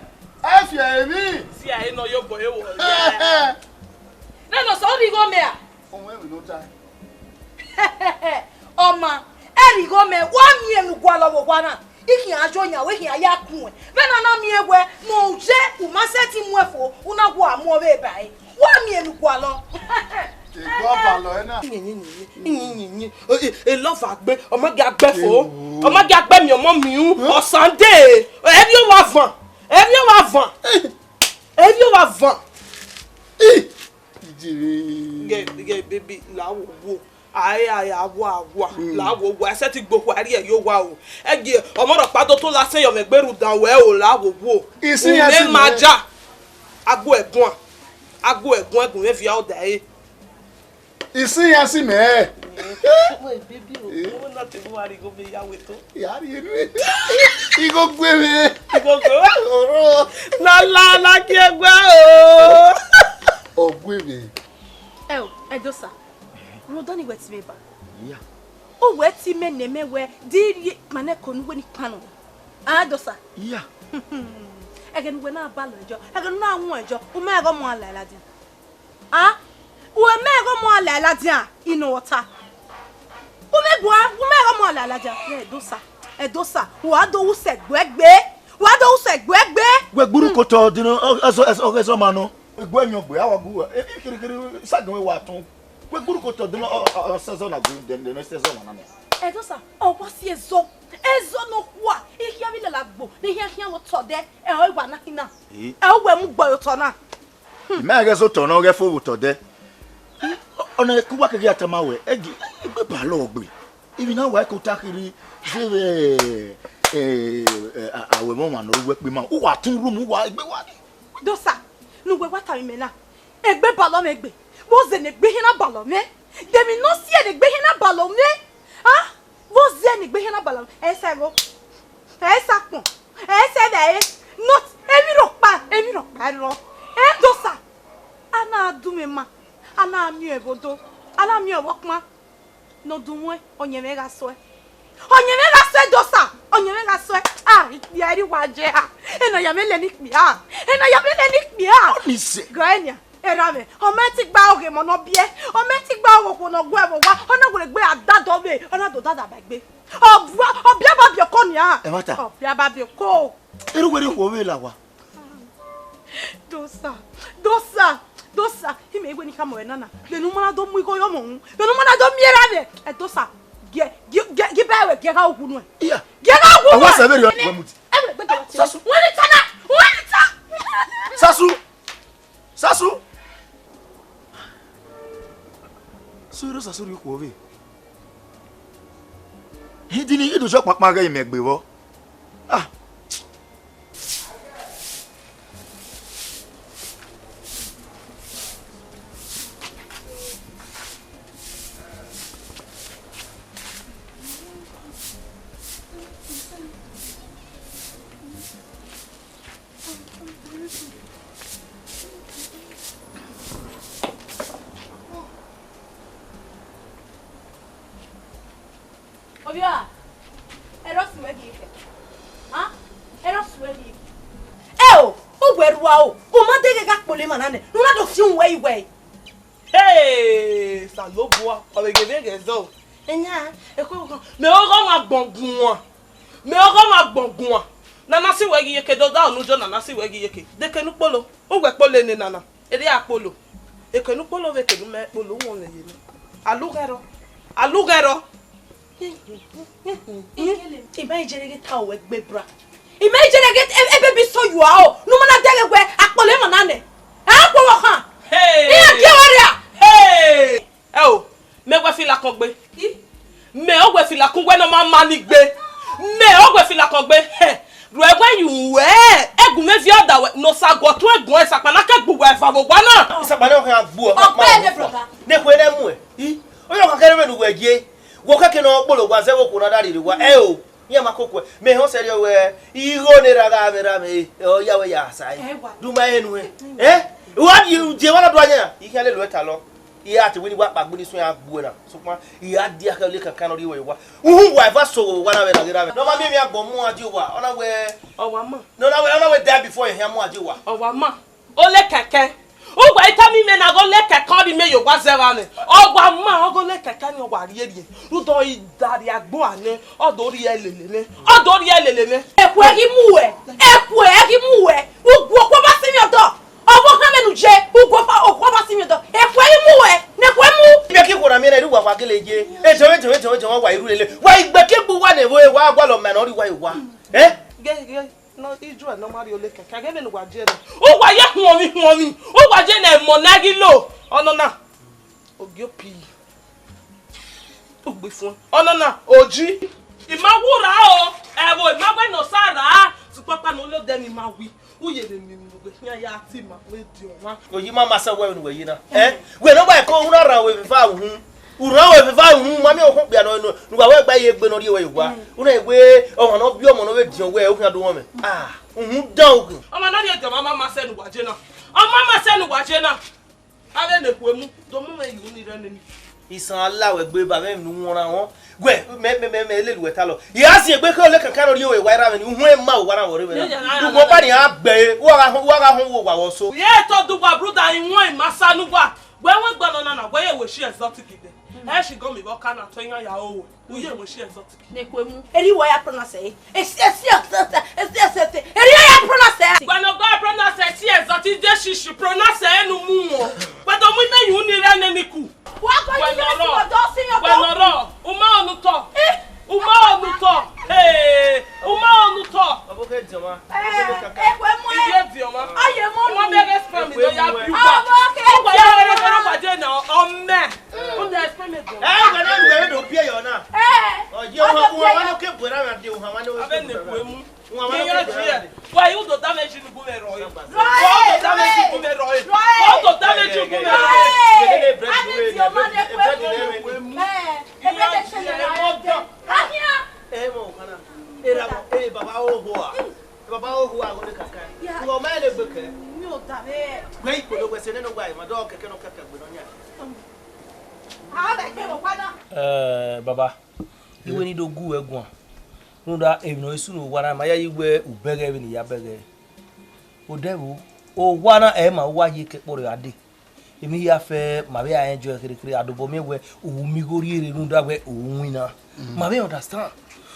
Ẹ fi emwi. Si aro nọ yobọ ẹ wọ. Nene sẹ, ọ rhie igho mẹ ra? Ọmọ ẹmwẹ ne ọ ta. Ọ ma, ẹ rhie igho mẹ, wa miẹn ne u gualọ vbe owa na. I khian yo yan, wẹ khian ya kun ẹn. Vbene a na miẹn wẹ ne u ye, u ma sẹtin mu ẹn fo, u na wa mu ọvbehe ba ẹre. Wa miẹn ne u gualọ. Egbe ọbalọ ẹre na. Yin, yin, yin, yin, yin, yin. E, e, e love agbe, ọ ma gie agbe fo. Ewu. Ọ ma gie agbe miẹn ọmọ miẹn u. Huh? Ọ Sunday, ẹ vbiẹ owa van. Ẹ vbiẹ owa van. Ẹ vbiẹ owa van. Ih. Ijere. Ghe, ghe, baby, la wo wo. Ae, ae, awa, awa. Mm. La wo wo. Ẹ sẹtin gbe okhuo, a rhie ye owa o. Ẹ gie, ọmọ rhọkpa do to la sẹ yọ mwẹ gbe rhunmwuda wẹ o, la wo wo. Isin ya si ma mẹ. Ja. Agu ẹguan. Agu ẹguan, ẹgun mwẹ via ọda ẹre. Isin ya si mẹ. Wẹ, baby o, eh? Ọmọ na te mu wa rhie igho mẹ ya wẹ to. Ya rhie enu. Igho gue mwẹ. Igho gue. Oro. Na la, na gie gua o. Ọ gue mwẹ. Ẹ o, Ẹdosa, rhunmwuda ọnii wẹ ti mwẹ ba. Iya. U wẹ ti mẹ ne mẹ wẹ, de I rhie kpannẹ ko ne uwẹ ni kpannọ. A, Ẹdosa. Iya. Ẹghẹ ne uwẹ na balọ ẹjọ, ẹghẹ ne u na wọn ẹjọ, u ma ẹghẹ ọmọ a la ladian. A, u ma ẹghẹ ọmọ a la ladian, I nọ ọta. U ma gua, u ma ẹghẹ ọmọ a la ladian. Ẹ, Ẹdosa, Ẹdosa, wa do wu sẹ gbe gbe, wa do wu sẹ gbe gbe. Wẹ gburu kotọ dino, ọ, ọ, ọ, ọ, ọ ma nọ. Egbe ẹmwẹ ọgbe, a wa gu, e, e, kirikiri, sagan wẹ wa tọn. Wẹ gburu kotọ dino, ọ, ọ, ọ, sẹzọ na gu, dẹ, dẹ, sẹzọ na nẹ. Ẹdosa, ọ wa si ẹzọ, ẹzọ nọkhua, I khian vbe lala gbo, ne I khian khian vbe otọ dẹ, ẹ, ọ i wa na khin na. Eh. Ẹ, u wẹ mu gbe otọ na. I ma ghẹ zẹ otọ nọ ghẹ fo vbe otọ dẹ. Ọna ku wa keghi a tama wẹ, ẹ gi, egbe balọ ọgbe. Ivbi na wa ẹko ta khiri, zẹ vbe, eh, eh, a, a, wẹ mwa nọ ruẹ kpe ma. U wa tun ru mu wa egbe wa. Dosa, ne uwẹ wa tama imẹ na. Egbe balọ mwẹ egbe. Vbọ zẹ ne egbe hia na balọ mwẹ? De emwi ne ọ si ẹre ne egbe hia na balọ mwẹ? A? Vbọ zẹ ne egbe hia na balọ mwẹ? Ẹ sa ẹvbo. Ẹ sa akpọn. Ẹ sa ẹvbo ẹre. Not emwi rhọkpa, emwi rhọkpa rrọọ. Ẹ Dosa. A na du mwẹ ma. A na miẹn ẹvbo do. A na miẹn ẹvbo ọkpan. Ne ọ dunmwẹ, ọyẹnmwẹ gha sọe. Ọyẹnmwẹ gha sọe Dosa, ọyẹnmwẹ gha sọe. A, ikpia ẹre wa jẹ a. Ena ya mwẹ lẹ ne ikpia. Ena ya mwẹ lẹ ne ikpia. Ọnise. Gọ enia, erha mwẹ, ọ ma ti gba oghe emọ ne ọ biẹ, ọ ma ti gba oghe okhuo ne ọ guẹ vbe owa, ọ na wẹ egbe a dada ọvbe, ọ na do dada ba egbe. Ọ bua, ọ bia ba biẹ oko nia. Ẹmwata. Ọ bia ba biẹ oko. Erha uwẹ rhie okhuo vbe la owa. Dosa, Dosa, Dosa, imẹ i wẹ ne I khama ruẹ nana, vbene u ma na do mu igho ye ọmọ uhunmwu, vbene u ma na do miẹn erha mwẹ, ẹ Dosa, gie, gie, gie, gie ba ruẹ, gie gha wu nuẹn. Iya. Gie gha wu nuẹn. Ọwa sẹ vberriọ, wẹ mu di. Ẹ wẹ gbe Dosa. Sasu. Wẹ ni ta na, wẹ ni ta. Sasu. Sasu. Sẹ Dosa sẹ rhie okhuo vbe. Hidini, I do sẹ ọkpakpa ghẹ imẹ gbe vbọ. Ah. Ovbi ọre, ẹre ọ sẹ uwẹ ghi kẹ? A? Ẹre ọ sẹ uwẹ ghi kẹ? Ẹ o, uwẹ rua o, u ma deghẹ gha kpolo emwa na nẹ, ne u na do fian uwẹ iwẹ. Hey, Osanobua, ọ vbe ghe vbe ghẹ zẹ o. Eyan, ẹko ghan, mẹ ọghe ọmwa gbọn guan. Mẹ ọghe ọmwa gbọn guan. Nana sẹ uwẹ ghi ye ke, do da unu jọ nana sẹ uwẹ ghi ye ke. Deke ne u kpolo, uwẹ kpolo nẹ nana. Erriọ a kpolo. Ekene ukpolo vbe ekene umẹ kpolo wọnmwẹ ye nẹ. Alughẹrọ. Alughẹrọ. I ma i jẹrẹ ghe ta ruẹ gbe, bra. I ma i jẹrẹ ghe e, e baby, so you are o. Ne u ma na dẹghe wẹ akpọlọ emwa na nẹ. Ẹ kpọlọ khan. Hey! Iran gie ruẹ ria. Hey! Ẹ o, mẹ wẹ fila kọn gbe. Mẹ ọ wẹ fila kọn wẹ ne ọ ma ma ni gbe. Mẹ ọ wẹ fila kọn gbe. Hẹ, ru ẹwẹ yu wẹ, ẹgun mwẹ viọ da wẹ, ne Osa guọ tuẹn guan, Isakpa na ke gbe uwa eva vbe owa na. Isakpa ne ọ khian gbu ọ, ọkpa ne brother. Ne khuẹ ne mu ẹ. I, ọ yọ kha kẹrẹ vbene uwẹ ye. Wẹ kẹkẹ ne ọ kpolo owa zẹ vbe okhuo na da rhirhi owa. Ẹ o, iran ma koko ẹ. Mẹ họn sẹrriọ wẹ, igho ne erha gha vbe erha mwẹ, ọ ya wẹ ya sa ẹ. Ẹ wa. Du ma enu ẹ. Ẹ? Wa di je wa na du ayan. I khian lele uẹ talọ. I ra te wẹ ne I wa kpa gbe ne I suẹn a gbuẹ na, sokpan I ra dia khẹ ole kankan ne ọ rhie ruẹ ye owa. Uhunmwu wa eva so vbe owa na vbe na ghe erha mwẹ. Ne ọ ma miẹn emwi agbọn mu uan die owa, ọ na wẹ, ọ wa ma. Ne ọ na wẹ, ọ na wẹ die before ẹhian mu uan die owa. Ọ wa ma. Ole kẹkẹ. Uwa i tama imẹ na ghe ole kẹkẹ ọ rhie imẹ ye owa zẹ evba nẹ. Ọ wa ma, ọ ghe ole kẹkẹ ni ọ wa rhie rhie. Rhunmwuda ọ i da rhie agbọn a nẹ, ọ do rhie lele nẹ. Ọ do rhie lele nẹ. Ekhue ghi mu uẹ, ekhue ghi mu uẹ. Uguokhuo ọba sinmwi ọdọ. Ọvbokhan mwẹ ne u ye, uguokhuo ọba sinmwi ọdọ. Ekhue ghi mu uẹ, ne ekhue mu. Ibe ke ikhuo na miẹn na, erha uwa wa gele ye. Ejọnmwẹ, ejọnmwẹ, ejọnmwẹ, ejọnmwẹ, wa i ru lele. Wa i gbe ke gbe uwa ne vbe wa gualọ ma ne ọ rhie uwa ye owa. Eh? Ghe, ghe. Nọ, ijuẹ ne ọ ma rhie ole kẹkẹ, ghe vbene uwa ye nẹ. Uwa ye huọnmwi huọnmwi, uwa ye ne ẹmọ na ghi lo. Ọnọna, ogiopi, ugbifuẹn. Ọnọna, oji. I ma wu ra o, ẹvbo, I ma wẹ ne Osa ra, sokpan ọkpa ne ọ lo odẹ ne I ma wi, u ye vbe miẹn emwi ne uwẹ khian ya te ima vbe diọn mwa. Oyi ma ma sẹ wẹ vbene uwẹ ye na. Eh? Wẹ ne ọ gba ẹko, u na rhan aro eva uhunmwu. U rhan aro eva uhunmwu, ma miẹn okhọ okpia ne ọ, ne uwa wẹ gba ye egbe ne ọ rhie ruẹ ye owa. U na wẹ ọmwa ne ọ biẹ ọmọ ne ọ vbe diọn wẹ, u khian do mwẹ. Ah, uhunmwu dan okhin. Ọmwa ne ọ rhie diọn mwa ma ma sẹ ne uwa ye na. Ọ ma ma sẹ ne uwa ye na. Avbe ne ekhue mu, do mu mwẹ ye unu ni rre nene. Isan a la wẹ gbe ba mwẹ emwi ne u wọnrọn. Wẹ, mẹ, mẹ, mẹ, mẹ lele uwẹ talọ. I ra si egbe ke ole kankan ne ọ rhie ruẹ ye owa erha mwẹ ni, uhunmwu ma owa na vbe rre mwẹ na. Ugbẹn ọkpa ni a gbe, u wa gha họn, u wa gha họn vbe owa vbe ọso. Ye tọ do uwa, brother, I wan ima sa ne uwa. Wẹ wẹ gbe ọnọna na, wẹ ye wẹ shi exotic dẹ. Ẹ shi gọ mi vbe ọka na, tọ iran ya ro. U ye wẹ shi exotic. Ne kue mu. Eri wa ya pronounce ẹ. Esi, esi, esi, esi, esi, esi. Eri wa ya pronounce ẹ. Wẹ ne ọ gba pronounce ẹ, si exotic, de shi shi pronounce ẹ ne u mu wọn. Wẹ do mu ime yu ni rre nene ku. Wa kọ Wẹ ni nọ rọ. Wẹ nọ rọ. U ma ọnu tọ. U ma ọnu tọ. Hey, u ma ọnu tọ. Ọbọ ke diọn ma. Eh, ekwe mu ẹ. Iye diọn ma. Aye mu. Wọ́n bẹ̀rẹ̀ spam mi lọ ya bí wà. Ọbọ ke diọn ma. Wọ́n bẹ̀rẹ̀ spam mi lọ ya bí wà. Ẹ, wẹ ne wẹ do pie yọ na. Eh. Ọ ye wa wa no ke bora na de, wa wa no. Abe ne kue mu. Wa wa no ke bora. Wa yu do damage ni gu me roi. Wa do damage gu me roi. Wa do damage gu me roi. Abe ti o ma ne kue mu. Eh. Ebe de se ne ra. Ahia. Eh, mo kana. Era mo, eh, baba o ho a. Baba o ho a, wo ne kaka. Wo ma le gbe ke. Mi o da be. Gbe ipo lo gbe se ne no gba, ma do keke no keke gbe no nya. A o da ke mo pa na. Eh, baba. Iwe ni do gu ẹ guan. Rhunmwuda emwi ne ọ i sunu owa na, ma ya yi wẹ u bẹghe vbene I ya bẹghe. Odẹ vbo, owa na ẹ ma wa ye ke kpọrọ gha dee. Emwi hia fẹ, ma vbe a enjoy kherhe kherhe, a dobọ miẹn wẹ u ru mi igho rhie rre rhunmwuda wẹ u winna. Ma vbe understand.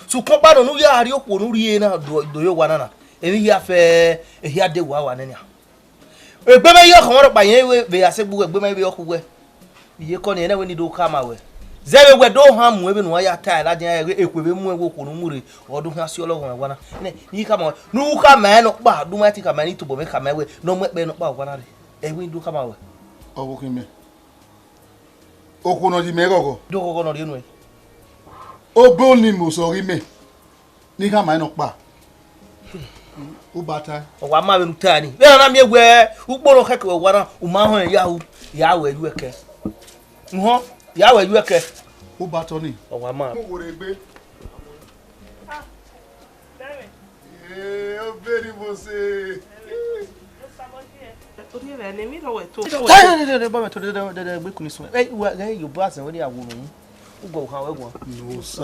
Sokpan ọkpa nọ ne u ya rhie okhuo ne u rhie na do, do ye owa na na. Emwi hia fẹ, ehia de wa wa nẹ nian. Egbe mwẹ ye ọkhọ mwẹ rhọkpa, irẹn vbe, vbe a sẹ gbe uwẹ, egbe mwẹ vbe ọkhọ uwẹ. Iyeke ọnii, ẹnẹ wẹ ne I do khama wẹ. Zẹ vbe wẹ do han mu vbene uwa ya ta ẹre ladian ẹre, ekhue vbe mu ẹn wẹ okhuo ne u mu rre, ọ do khian si ọlọghọmwa owa na. Nẹ, ne I khama wẹ, ne u khama ẹn nọkpa, do ma te khama ẹn, ne I tobọ mwẹ khama ẹn wẹ, ne ọ mu ẹkpẹ nọkpa owa na rre. Ẹ i wẹ ne I do khama wẹ. Ọvbokhan mẹ. Okhuo ne ọ yi mẹ ghọghọ. Do ghọghọ ne ọ rhie nuẹn. Obọ ni mẹ osọ ghi mẹ. Ne I khama ẹn nọkpa. U ba tae. Ọ wa ma vbene u tae ni. Vbene a na miẹn wẹ ukpo ne ọ khẹke owa na, u ma họn ẹn ya ru, ya ru ẹyu ẹkẹ. U họn, ya ru ẹyu ẹkẹ. U ba tọ ni. Ọ wa ma. Mu wo rre egbe. Ee, obọ ni mẹ osẹ. Orhiẹn mwẹ ne emwi rhọ wẹ to. Tae, tae, tae, tae, ba mẹ to, tae, tae, tae, tae, gbe ikun ni sun. Ẹ, wa, ghẹ ye obọ asẹ wẹ ne a wo nu. U gua okhan wẹ guan. Nosa.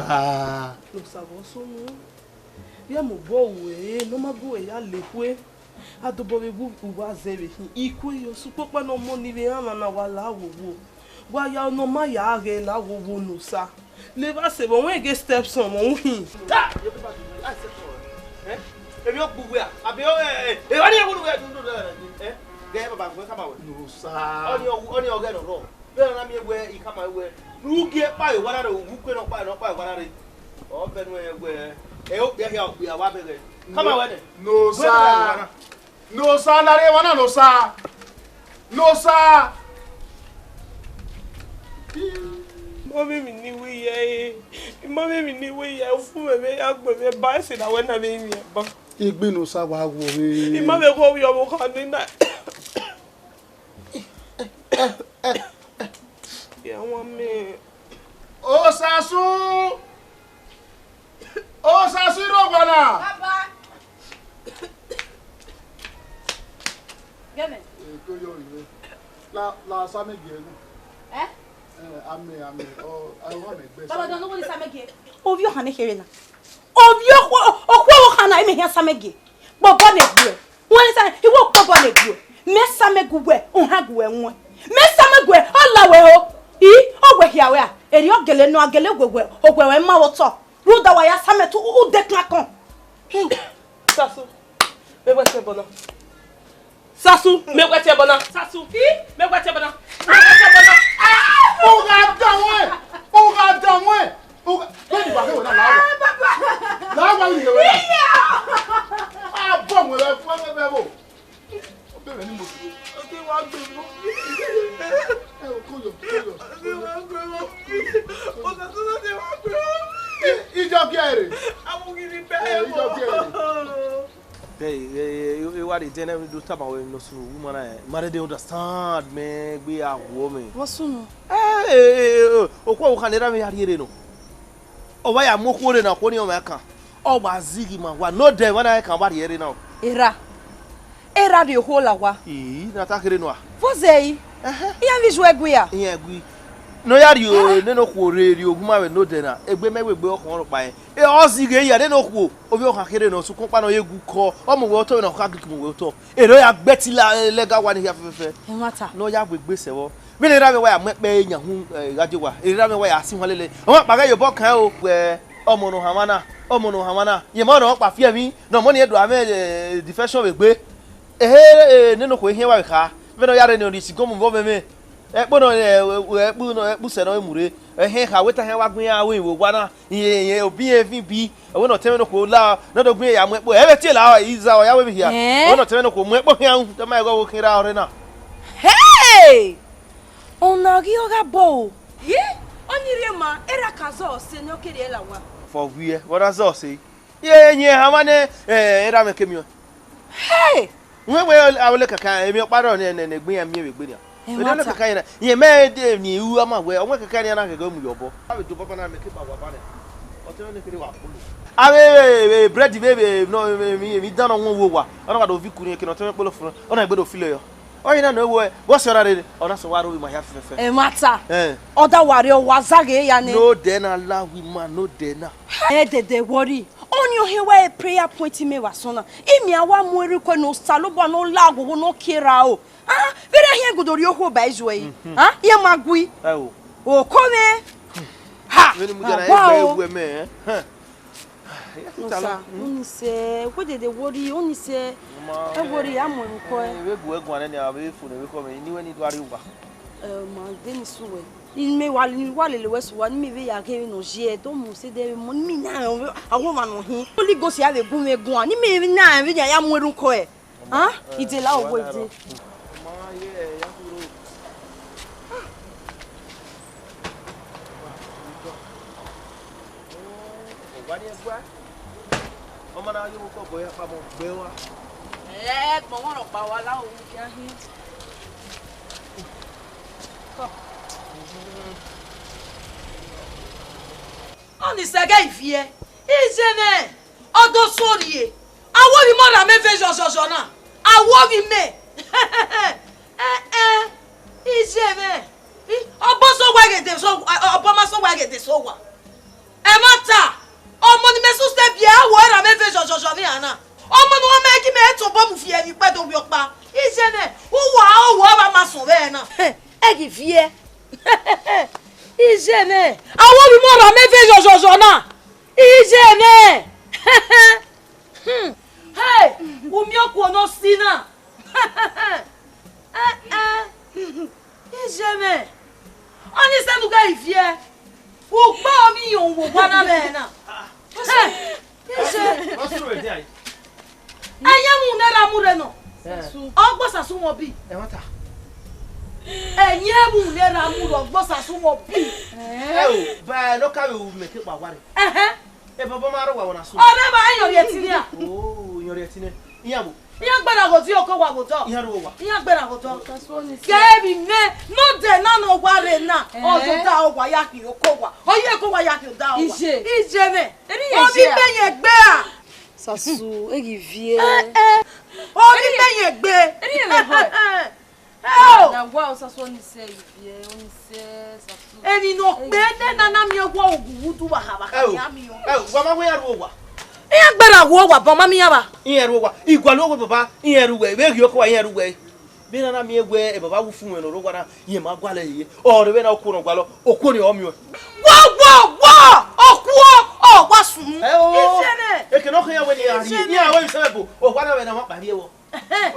Nosa vbe ọsunu. Vbe a mobọ ru ẹre ne ọ ma gu uwẹ ya la ekhue. A dobọ vbe gu uwa zẹ vbe khin. Ikue yọ sẹ ukpọkpa ne ọmọ ni vbe rhanmwa na wa la wowo. Wa ya ne ọ ma ya ghẹ la wowo Nosa. Levba sẹ vbe ọ wẹn ghe stepson vbe ọ hin. Ta! Emwi ọ gbe uwẹ a? Abi ọ, ẹ, ẹ, ẹ, ọ ni ẹvbo ne uwẹ dundun na, ẹ? Ghe baba, wẹ khama wẹ. No, sir. Ọni ọ, ọni ọghẹ nọ rọ. Vbene ọ na miẹn wẹ I khama wẹ, ne u gie kpa ye owa na rre, u gu ukue nọ kpa, nọ kpa ye owa na rre. Ọ bẹn nuẹn wẹ, ẹ okpia hia, okpia wa bẹghe. Khama wẹ nẹ. No, sir. No, sir, na rre emwa na, no, sir. No, sir. Mọmimi ni wẹ ye, mọmimi ni wẹ ye, ufu mwẹ vbe ya gbe mwẹ ba, ẹse na wẹ na vbe yin mwẹ ba. Egbe no sa wa wo re. I ma vbe gho ovbi ọvbokhan nena. Ya wan mẹ. Osasu! Osasu, I rre owa na. Baba. Gẹmẹ. Eh, ko yo ire. La, la sa mẹ gie gu. Eh? Eh, amẹ, amẹ. Ọ, a wa mẹ gbe. Baba, sa. Dọ ne wo ni sa mẹ gie. Ovbi ọvbokhan ne kherhe na. Ovbi ọvbokhan, okhuo ọvbokhan na, imẹ hia sa mẹ gie. Kpobọ ne egbuẹ. Wẹ sa, iwọ kpobọ ne egbuẹ. Mẹ sa mẹ gu wẹ, u han gu wẹ wọn. Mẹ sa mẹ gu wẹ, ọ la wẹ ho. I, ọ wẹ hia wẹ a. Erriọ gele nọ a gele wẹ wẹ, ọ wẹ wẹ ma vbe otọ. Rhunmwuda wa ya sa mẹ tu, u, u de kan kan. Hmm. Sasu, mẹ wẹ sẹ ẹbọ na. Sasu, mẹ wẹ sẹ ẹbọ na. Sasu, mẹ wẹ sẹ ẹbọ na. Mẹ wẹ sẹ ẹbọ na. U gha dan wẹ, u gha dan wẹ. U gha, vbene wa khe wẹ na, la wa. La wa ni khe wẹ na. A bọ wẹ vbe, vbe, vbe, vbe. Bẹghe ne I mu. Oke wa gbe mọ. Ẹ, o, ko yo, ko yo. Oke wa gbe mọ. Osasu na te wa gbe mọ. I, I jọ gie ẹre. Amu gidi bẹ. Ẹ, I jọ gie ẹre. Ẹ, ẹ, ẹ, ẹ, wa de dẹ ne do tama wẹ ne ọ sunu wu ma na, ẹ. Ma de dey understand, mẹ gbe a wo mẹ. Vbọ sunu? Ẹ, ẹ, ẹ, ẹ, okhuo ọvbokhan ne erha mwẹ ya rhie rre nọ. Ọ wa ya mu okhuo rre na, okhuo ni ọmwa kan. Ọ wa zighi ma wa, ne odẹ emwa na kan wa rhie rre na o. Erha. Erha rhie okhuo la owa. Ii, na ta kherhe nua. Vbọ zẹ i? Ẹhẹn. Iran vbe ijuẹ gui ya? Iran gui. Ne ọ ya rhie nene okhuo rre, rhie ogunmwu vbe ne odẹ na, egbe mẹ wegbe ọkhọn rhọkpa rẹn. E, ọ zighi ya nene okhuo, ovbi ọvbokhan kherhe nọ, sokpan ọkpa nọ ye gu kọ, ọ mu wẹ otọ vbene ọ kha ghi mu wẹ otọ. Erha ya gbe ẹtin la, lẹga owa ni hia fẹfẹfẹ. Ẹmwata. Ne ọ ya wegbe sẹ vbọ. Vbene erha mwẹ wa ya mu ẹkpẹ ya hu, eh, gha die owa, erha mwẹ wa ya si huan lele. Ọmwa kpa ghẹ ye obọ kan o, wẹ ọmọ ne ọ hanmwa na, ọmọ ne ọ hanmwa na. Rẹn ma ọnọ ọkpa fi ẹmwẹ, ne ọmọ ni do amwẹ, eh, defection vbe egbe. Ehe, eh, nene okhuo ehiẹn wa vbe kha. Vbene ọ ya rre ne ọ rhie isigọmu vbe ọmwẹmwẹ. Ẹkpo nọ, eh, ẹkpo nọ, ẹkpo sẹ nọ mu rre. Ehiẹn kha wẹ tahian wa gbẹn iran ru vbe owa na. Irẹn, irẹn, obi irẹn vin bi. Ẹvbo ne ọ tẹmwẹ ne okhuo la, ne ọ do gbẹn iran ya mu ẹkpo. Ẹ vbe tie la, iza ọ ya wẹ vbe hia. Ẹn? Ẹvbo ne ọ tẹmwẹ ne okhuo mu ẹkpo khian ru, te ọ ma ẹghẹ ọvbokhan ra ọrre na. Hey! Ọna ghi ọ gha bọ o. Ye, ọni rhie ma, erha ka zọ ọse ne ọ kere ẹre la owa. Fọ wiẹ, vbe ọ na zọ ọse? Ye, ye, hamwa nẹ, eh, erha mwẹ ke miẹn. Hey! Wẹ wẹ, a wẹ le kaka, emwi ọkpa rrọọ ne, ne, ne egbe iran miẹn vbe egbe nian. Ẹ, emwi ọkpa rrọọ kaka iran, rẹn mẹ de emwi ru ama wẹ, ọ wẹ kaka iran na ghẹghẹ mu yọ obọ. A vbe do baba na mẹ ke ba wa ba nẹ. Ọ te mwẹ ne kherhe wa kpolo. A vbe, vbe, vbe, bread vbe, vbe, nọ, vbe, vbe, vbe dan nọ wọn wo wa. Ọ na wa do vi ku ni ke nọ te mwẹ kpolo fun. Ọ na gbe do filo yọ. Ọ i na nọ wẹ, vbọ sẹ ọ ra rre, ọ na sẹ wa ro ima hia fẹfẹfẹ. Ẹmwata. Eh. Ọ da wa rre, ọ wa zaghe ya nẹ. Ne odẹ na la wi ma, ne odẹ na. Ẹ dẹdẹ worry. Ọni ọ hẹ wa prayer point mẹ vbe asọn na. Imẹ a wa mu erhukọ ne Osanobua ne ọ la oghogho ne ọ kie ra o. Ah, vbene a hiẹn godo rhie okhuo ba izuẹ yi. Mhm. Ah, iran ma gui. Ẹ o. Oko mwẹ. Ha. Vbene mu dia na, wa egbe o. Egbe mẹ, eh? Hẹn. Nosa, ọni sẹ, wẹ dede worry, ọni sẹ. Ma, ẹ worry, a mu ẹmwẹ kọ ẹ. Eh, vbe gu ẹ guan nẹ, a vbe fo ne vbe kọ mẹ, ini wẹ ni do a rrie owa. Eh, ma de ni su wẹ. Imẹ wa, wa lele wẹ su wa, ne imẹ vbe ya ghe vbene ọ ye, do mu sẹ dẹ vbe mu, ne imẹ na, a wẹ ọmwa ne ọ hin. Holy Ghost ya vbe gu mwẹ guan, ne imẹ na, vbe ya mu erhukọ ẹ. Ah, ide la owo ide. Ọmọ na yo ko bọ ya pa mọ gbe wa. Ẹ, gbọmọ rọ pa wa la owo kia hin. Ọni sẹ ghe iviẹ, iye mwẹ, ọ do sẹ orhie, a wo ovbi mẹ ọrha mwẹ vbe zọzọzọ na, a wo ovbi mẹ. Ẹ, ẹ, iye mwẹ, i, ọbọ sẹ owa ghe de sẹ owa, ọbọ ma sẹ owa ghe de sẹ owa. Ẹmwata, ọmọ ne imẹ sẹ usẹ biẹ, a wo erha mwẹ vbe zọzọzọ vbe iran na. Ọmọ ne ọ ma ghi mẹ tobọ mu fi ẹmwẹ ikpẹdẹ ovbi ọkpa. Iye mwẹ, uwa, uwa ọmwa ma sọn vbe ẹre na. Ẹ ghi viẹ. Iye mwẹ, a wo ovbi mẹ ọrha mwẹ vbe zọzọzọ na. Iye mwẹ. Hmm. Hey, u miẹn okuo ne ọ si na. Iye mwẹ, ọnii sẹ ne u ghẹ viẹ, ukpo ọmọ iran wo wa na mwẹ na. Iye. What's wrong with that? Ẹyẹn mu ne ra mu rre nọ. Eh. Ọgbọ sasu wọn bi. Ẹ wata. Ẹyẹn mu ne ra mu rre ọgbọ sasu wọn bi. Ẹ o, ba no ka vbe u mẹ ke kpa wa rre. Ẹhẹn. Ẹ baba ma rọ wa wọ na so. Ọrẹ ba yọ rẹ ti nia. Oh, yọ rẹ ti nẹ. Iyan bo. Iyan gbẹra gho di oko wa gho dọ. Iyan ru wa. Iyan gbẹra gho dọ. Kẹ mi mẹ, no de na no wa rre na. Eh. Ọdọ da wa ya ki oko wa. Oye oko wa ya ki da wa. Iye. Iye nẹ. Eri ye Obi iye a? Be ye gbe a. Sasu, e ghi viẹ. Eh, eh. Obi be ye gbe. Eri ye vbe họe. Oh! Na wa o Sasu, ọnii sẹ ivie, ọnii sẹ Sasu. Emwi ne ọ kpe nẹ na na miẹn wẹ ogughwu du wa ha vba Ẹ o, kha miẹn. Ẹ o, wa ma wẹ iran ru owa. Iran gbẹra wu owa, bọ ma miẹn iran vba. Iran ru owa. Igualu owa baba, iran ru wẹ. Vbe ghi oko wa iran ru wẹ. Vbe na na miẹn wẹ ẹ baba wu fun wẹ ne ọ ro owa na, iran ma gualọ ẹre. Ọ rre vbe na okuo ne ọ gualọ, okuo ni ọ miẹn. Wọ, wọ, wọ! Okuo, ọ wa sunu. Ẹ o. Iṣẹ nẹ. Eke ne ọ khian wẹ ne iran rrie, iran wẹ iṣẹ vbe bo, owa na vbe na ma kpa rrie vbọ.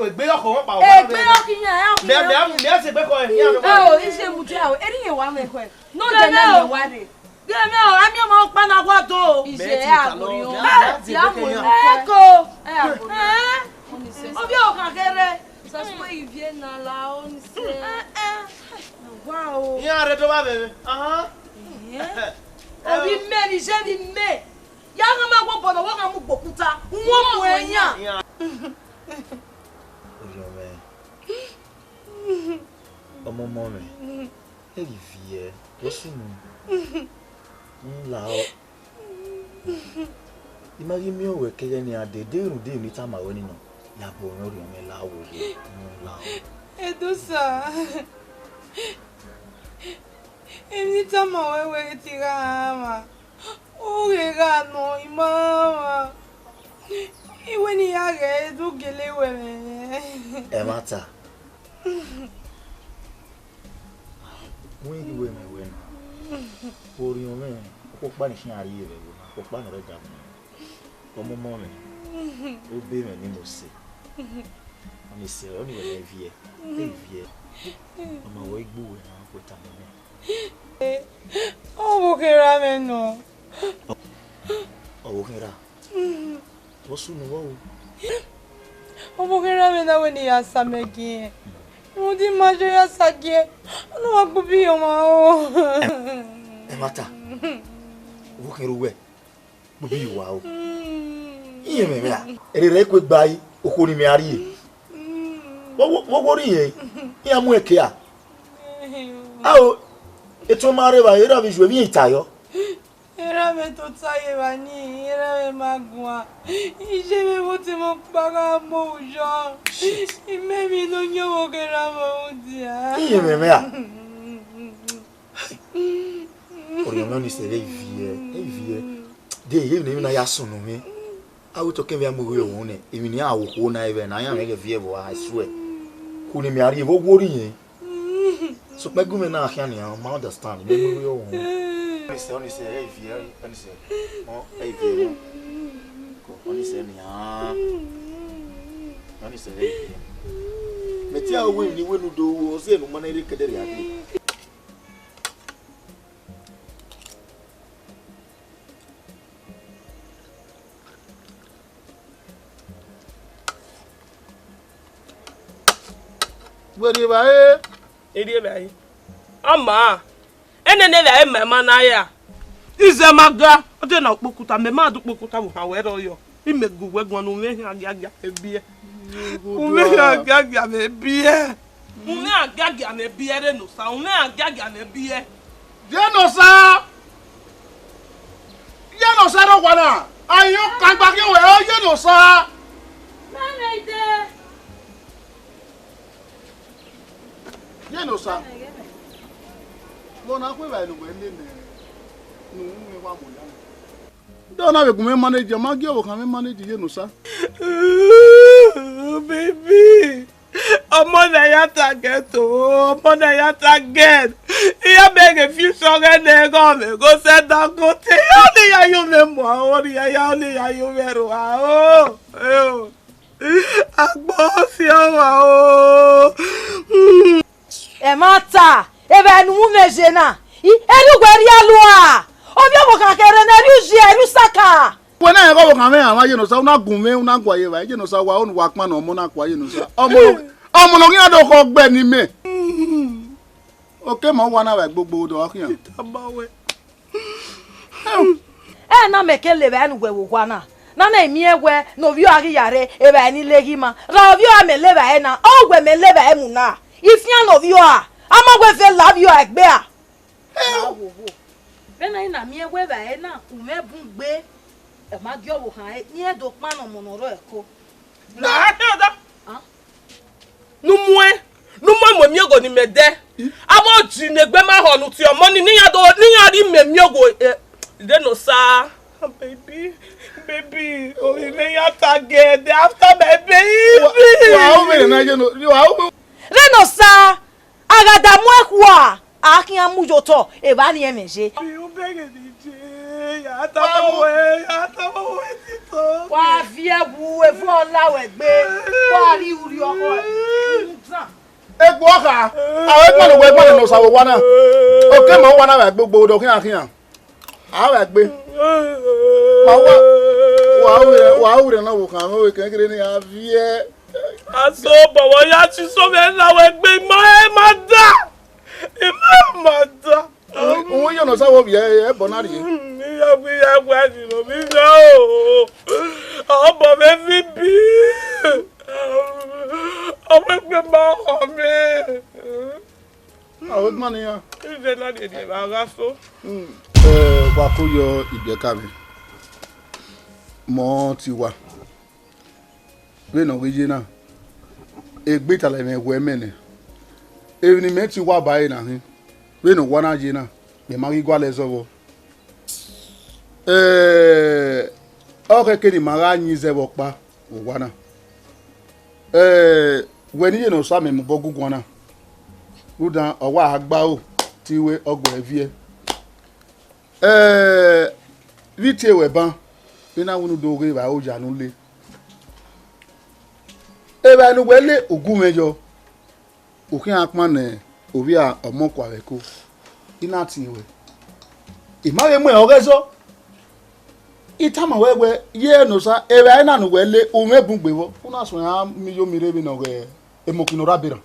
Egbe ọkhọ wọn kpa owa. Egbe ọkhọ iyan, ẹ ọkhọ iyan. Mẹ, mẹ, mẹ, se egbe kọ ẹ, iyan mẹ. Ẹ o, iṣẹ mu dia o, eri yẹn wa mẹ kọ ẹ. No de na mẹ wa rre. Gẹmẹ o, ami ọmọ ọkpa na wa do. Iye ẹ a gori o. Ẹ ko. Ẹ a gori. Ovbi ọkhan kherhe. Sasu ivie na la o ni se. Wa o. Iyan rre do vba vbe. Ahan. Ovbi mẹ ni je ni mẹ. Ya gha ma wọ bọ ne ọ wa gha mu gbe okuta. Wọ mu ẹyan. Orhiọn mwẹ, ọmọmọ mwẹ, ẹ ghi viẹ, vbe ọ sunu? N la ọ. I ma ghi miẹn ruẹ keghe nian dede rhunmwuda emwi ne I tama ruẹ nii nọ, ya bu ọmwẹ orhiọn mwẹ la wo ye, ne u la ọ. Edosa, emwi ne I tama ruẹ wẹ ghe te I gha rhan mwa, u ghe gha nọ, I ma rhan mwa. I wẹ ne I ya ghẹ, Edo gele wẹ mwẹ. Ẹmwata. Wẹ ghi wẹ mwẹ wẹ na, vbe orhiọn mwẹ, ọkpọkpa ne I khian rrie vbe ẹvbo na, ọkpọkpa ne ọ rre da mwẹ. Ọmọmọ mwẹ, obọ mwẹ ne I mu sẹ. Ọnii sẹ, ọnii wẹ ne I viẹ, I viẹ. Ọ ma wẹ igbu wẹ na, ọ tama mwẹ. Ọ vbe kherha mwẹ nọ. Ọ vbe kherha. Vbe ọ sunu vbọ o? Ọ vbe kherha mwẹ na wẹ ne I ya sa mẹ giẹn. Rhunmwuda I ma jọ ya sa giẹn. Ọ na wa gbe ubi ye ọmwa o. Ẹmwata, vbe ọ kherhe uwẹ? Gbe ubi ye uwa o. Iran mwẹ mwẹ a? Erriọ ẹre ku egbe a re, okhuo ne imẹ a rrie. Vbe ọ wo rri irẹn, iran mu ẹn ke a? Ao, etu ma rre evbare, erha vbe yu emwi iran ta yọ. Erha mwẹ tota ye evba nii, erha mwẹ ma guan. Iye mwẹ vbe otọ mwẹ ọkpa gha mu ohu yọ. Shit. I ma emwi ne ọ yẹn vbe ọghe erha mwẹ mudia. Iran mwẹ mwẹ a? Orhiọn mwẹ, ọnii sẹ, ẹ i viẹ, ẹ i viẹ. De, emwi ne emwi na ya sunu mwẹ. A wẹ otọ kẹmwẹ ya mu igho ọmwa nẹ, emwi ne iran okhuo na ẹvbẹ na, iran mwẹ ghẹ viẹ vbọ, I swear. Khu ne imẹ a rrie vbe owo rri irẹn. Sokpan gu mwẹ na khian nian, ma understand, mẹ mu igho ọmwa. Ọnii sẹ, ọnii sẹ, ẹ i viẹ, ọnii sẹ, ọ, ẹ i viẹ, ọ. Ọnii sẹ nian. Ọnii sẹ, ẹ i viẹ. Mẹ te a wẹ emwi ne I wẹ ne u do ru, ọ zẹ ne u ma na rre kẹdẹrriọ a dee. Wẹ rri evbare? I rri evbare. Ọ maa, ẹnẹnẹ evbare ma ima na ra. Izẹ ma ga, ọ de na ukpokuta, mẹ ma do ukpokuta vbe ohan wẹ rrọọ yọ. Imẹ gu wẹ guan ne u mwẹ ehian giagia vbe biẹ. U mwẹ ehian giagia vbe biẹ. U mwẹ ehian giagia vbe biẹ rre ne osa, u mwẹ ehian giagia vbe biẹ. Ye ne osa! Ye ne osa rre owa na! A i ye ọkangba khian wẹ, ọ ye ne osa! Ye ne osa! Vbe ọ na khu evbare ne uwẹ lele ne u ru mwẹ wa mu ya? De ọ na vbe gu mwẹ manage, ọ ma gie ọvbokhan mwẹ manage ye ne osa. Baby, ọmọ na ya target o, ọmọ na ya target. Iran bẹghe future ọghẹe nẹ, ẹghẹ ọ mwẹ ghe osẹ Dangote. Ọ ni ya yo mwẹ mu aro, ọ ni ya ya, ọ ni ya yo mwẹ rua o. Eo. Agbọn si ọmwa o. Ẹ ma ta Evba ne u mwẹ ye na, erriọ uwẹ rhie alua. Ovbi ọvbokhan kherhe ne erriọ uyi, erriọ usaka. Wẹ na rẹn ọvbokhan mwẹ, amwa ye ne Osa, u na gun mwẹ, u na gua ye evba, ye ne Osa, wa unu wa kpan ne ọmọ na kua ye ne Osa. Ọmọ, ọmọ ne ọ khian do khọ gbe ne imẹ. Oke ma uwa na vbe gbogbo do khian. Ẹ na mẹ ke le evba ne uwẹ vbe owa na, na na miẹn wẹ ne ovbi ọre ghi ya rre evba ni leghi ma, ra ovbi ọre mẹ le evba ẹre na, ọ wẹ mẹ le evba ẹre mu na, ifian ne ovbi ọre, a ma wẹ vẹ la ovbi ọre egbe a. Vbene a i na miẹn wẹ evba ẹre na, u mwẹ bun gbe, ẹ ma gie ọvbokhan ẹre, ne irẹn do kpan ne ọmọ ne ọ rrọọ ẹko. La khian da. Ne u muẹn, ne u muẹn mu emiogho ne imẹ dẹ. Avbe oji ne egbe ma họ ne u tie ọmọ ni, ne iran do, ne iran rhie imẹ emiogho, eh, de ne Osa. Baby, baby, ovbi mwẹ ya ta gẹ, they after my baby. Wa, wa, u vbe na ye no, wa, u vbe. Re ne Osa, a gha da mu ẹkhua, a khian mu ye otọ, evba ni ẹmwẹ ye. Wa viẹ wu evu ọla wẹ gbe, wa rri urri ọkhọ ẹre. Egbe ọkha, a wẹ gbọnnọ wẹ gbọnnọ ne Osa vbe owa na. Oke ma owa na vbe gbogbo do khian khian. A vbe gbe. Ma wa, wa ure, wa ure na vbe okhan mwẹ, kẹn kere ne a viẹ. Aso bọvọ ya si so vbe na wẹ gbe, ma ẹ ma da. Ima ma da. Uwẹ yọ nọ sa vbe ovbi ẹbọ na rrie. Iya gbe, iya gbe, a di no mi ya o. Ọbọ vbe vi bi. Ọmọ egbe ma họ mẹ. Aro ma nian. Ize na rhie rhie vbe a gha so. Ẹ, wa ko yọ ibiẹka mwẹ. Mọ ti wa. Vbene ọ ghi ye na, egbe italọ mwẹ wẹ mẹ nẹ. Emwi ne imẹ ti wa ba ẹre na khin, vbene owa na ye na, mẹ ma ghi gualọ ẹzọ vbọ. Ẹ, ọ khẹke ne ima gha yin zẹ vbe ọkpa vbe owa na. Ẹ, wẹ ne iye ne Osa mẹ mobọ gu guan na, rhunmwuda ọ wa gha gbe aro te iwe ọgua ẹre viẹ. Ẹ, vbe itie ruẹ ban, vbe na wẹ ne u do ghe evbare oya ne u le. Evbare ne uwẹ le, u gu mwẹ yọ, u khian kpan ne ovbi ọmọ kua vbe ẹko, I na tie ruẹ. I ma vbe mu ẹre ọghe ẹzọ. I tama ruẹ wẹẹ, ye ne Osa, evbare na ne uwẹ le, u mwẹ bun gbe vbọ, u na suẹn ra miẹn iyomi rre vbene ọ ghe emọki ne ọ rre aberhan.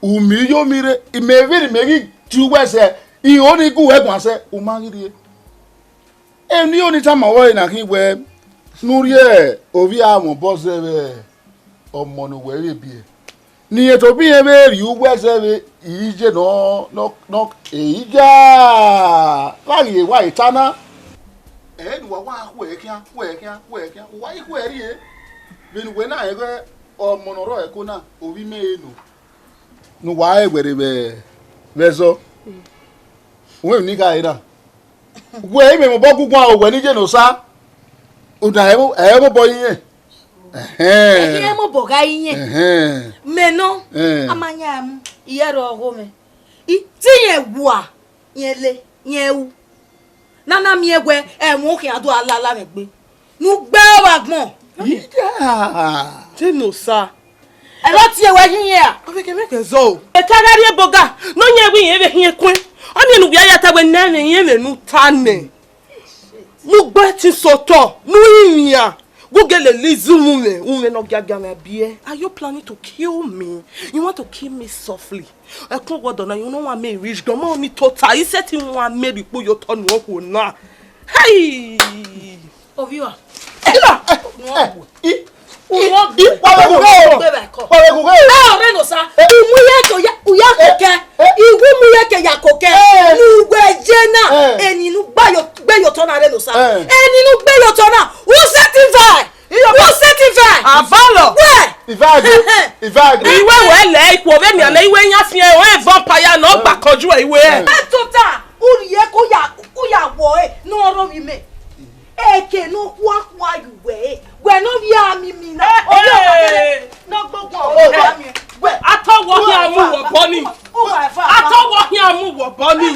U miẹn iyomi rre, imẹ vbene imẹ ghi tie uwẹ sẹ, I ho ne I gu uwẹ guan sẹ, u ma ghi rrie. Emwi ne I ho ne I tama ruẹ na khin wẹẹ, ne u rhie ovbi amwẹ obọ zẹ vbe ọmọ ne uwẹ vbe biẹ. Ne irẹn tobọ irẹn vbe rhie uwẹ zẹ vbe iye nọ, nọ, nọ, eya, vbe a ghi wa eta na. Ẹ ne uwa wa khuẹ khian, khuẹ khian, khuẹ khian, uwa i khuẹ rrie. Vbene uwẹ na rẹn ighẹ ọmọ ne ọ rrọọ ẹko na, ovbi imẹ ẹre nọ. Ne uwa rẹn wẹ rre vbe, vbe ẹzọ. Uwẹ emwi ne I gha re na. Wẹ imẹ mobọ gu guan, owẹ ne iye ne Osa. Uda ẹ mobọ yi irẹn. Ẹhẹn. Ẹhẹn, mobọ gha yi irẹn. Ẹhẹn. Mẹ nọ, ẹhẹn, a ma yan mu, iyẹrẹ ọgho mwẹ. I, te irẹn wa, irẹn le, irẹn ru. Ne a na miẹn wẹẹ, ẹmwẹ okhian do a lala mwẹ egbe. Ne u gbe vbe agbọn. Iya. Te ne Osa. Ẹ vbe tie wẹ hin iran. Avbe kẹmẹ kẹ zọ o. Eka gha rrie eboga, ne ọ yan ẹvbo irẹn vbe hin ẹkuẹn. Ọ miẹn ne uwia ya ta wẹẹ ne ẹmwẹ irẹn vbe ne u ta nẹ. Ne u gbe ẹtin sẹ otọ, ne u rinmwian. Gu gele lizun mwẹ, umwẹ ne ọ giagia mwẹ biẹ. Are you planning to kill me? You want to kill me softly? Ẹkun wọdọ na, you know what me rich. Gọmọ ni tota, I sẹtin wan me rikpo ye otọ ne okhuo na. Hey! Ovbi uwa. Ila! Uwọ gbe. Wa vbe gughe o. Gbe vbe ẹkọ. Wa vbe gughe o. Ẹ, ọrẹ ne Osa. Eh. I mu ye ke ya, u ya kokẹ. Eh. I wu mu ye ke ya kokẹ. Eh. Ne uwẹ ye na. Eh. Eni ne u gba yo, gbe ye otọ na re ne Osa. Eh. Eni ne u gbe ye otọ na. U sẹtin vẹ. Iyo, u sẹtin vẹ. Avalọ. Wẹ. Ivagbe. Ivagbe. Iwe wẹ lẹ ikhuo vbe miẹn mẹ iwe yan fiẹn o, e vampire ne ọ gba kọju ẹ iwe. Eh. Ẹ tota, u rhie ke u ya, u ya wọ ẹre ne ọ rre ovbi mẹ. Eke ne ọ khuakhua ye uwẹ ẹre, wẹ ne ọ vbe a mimi na. Hey! Ọ vbe ọmwa kẹrẹ ne ọ gbogbo ọmọ ọmwa miẹn. Wẹ. Atọ wọ khian mu wọ bọ ni. Atọ wọ khian mu wọ bọ ni.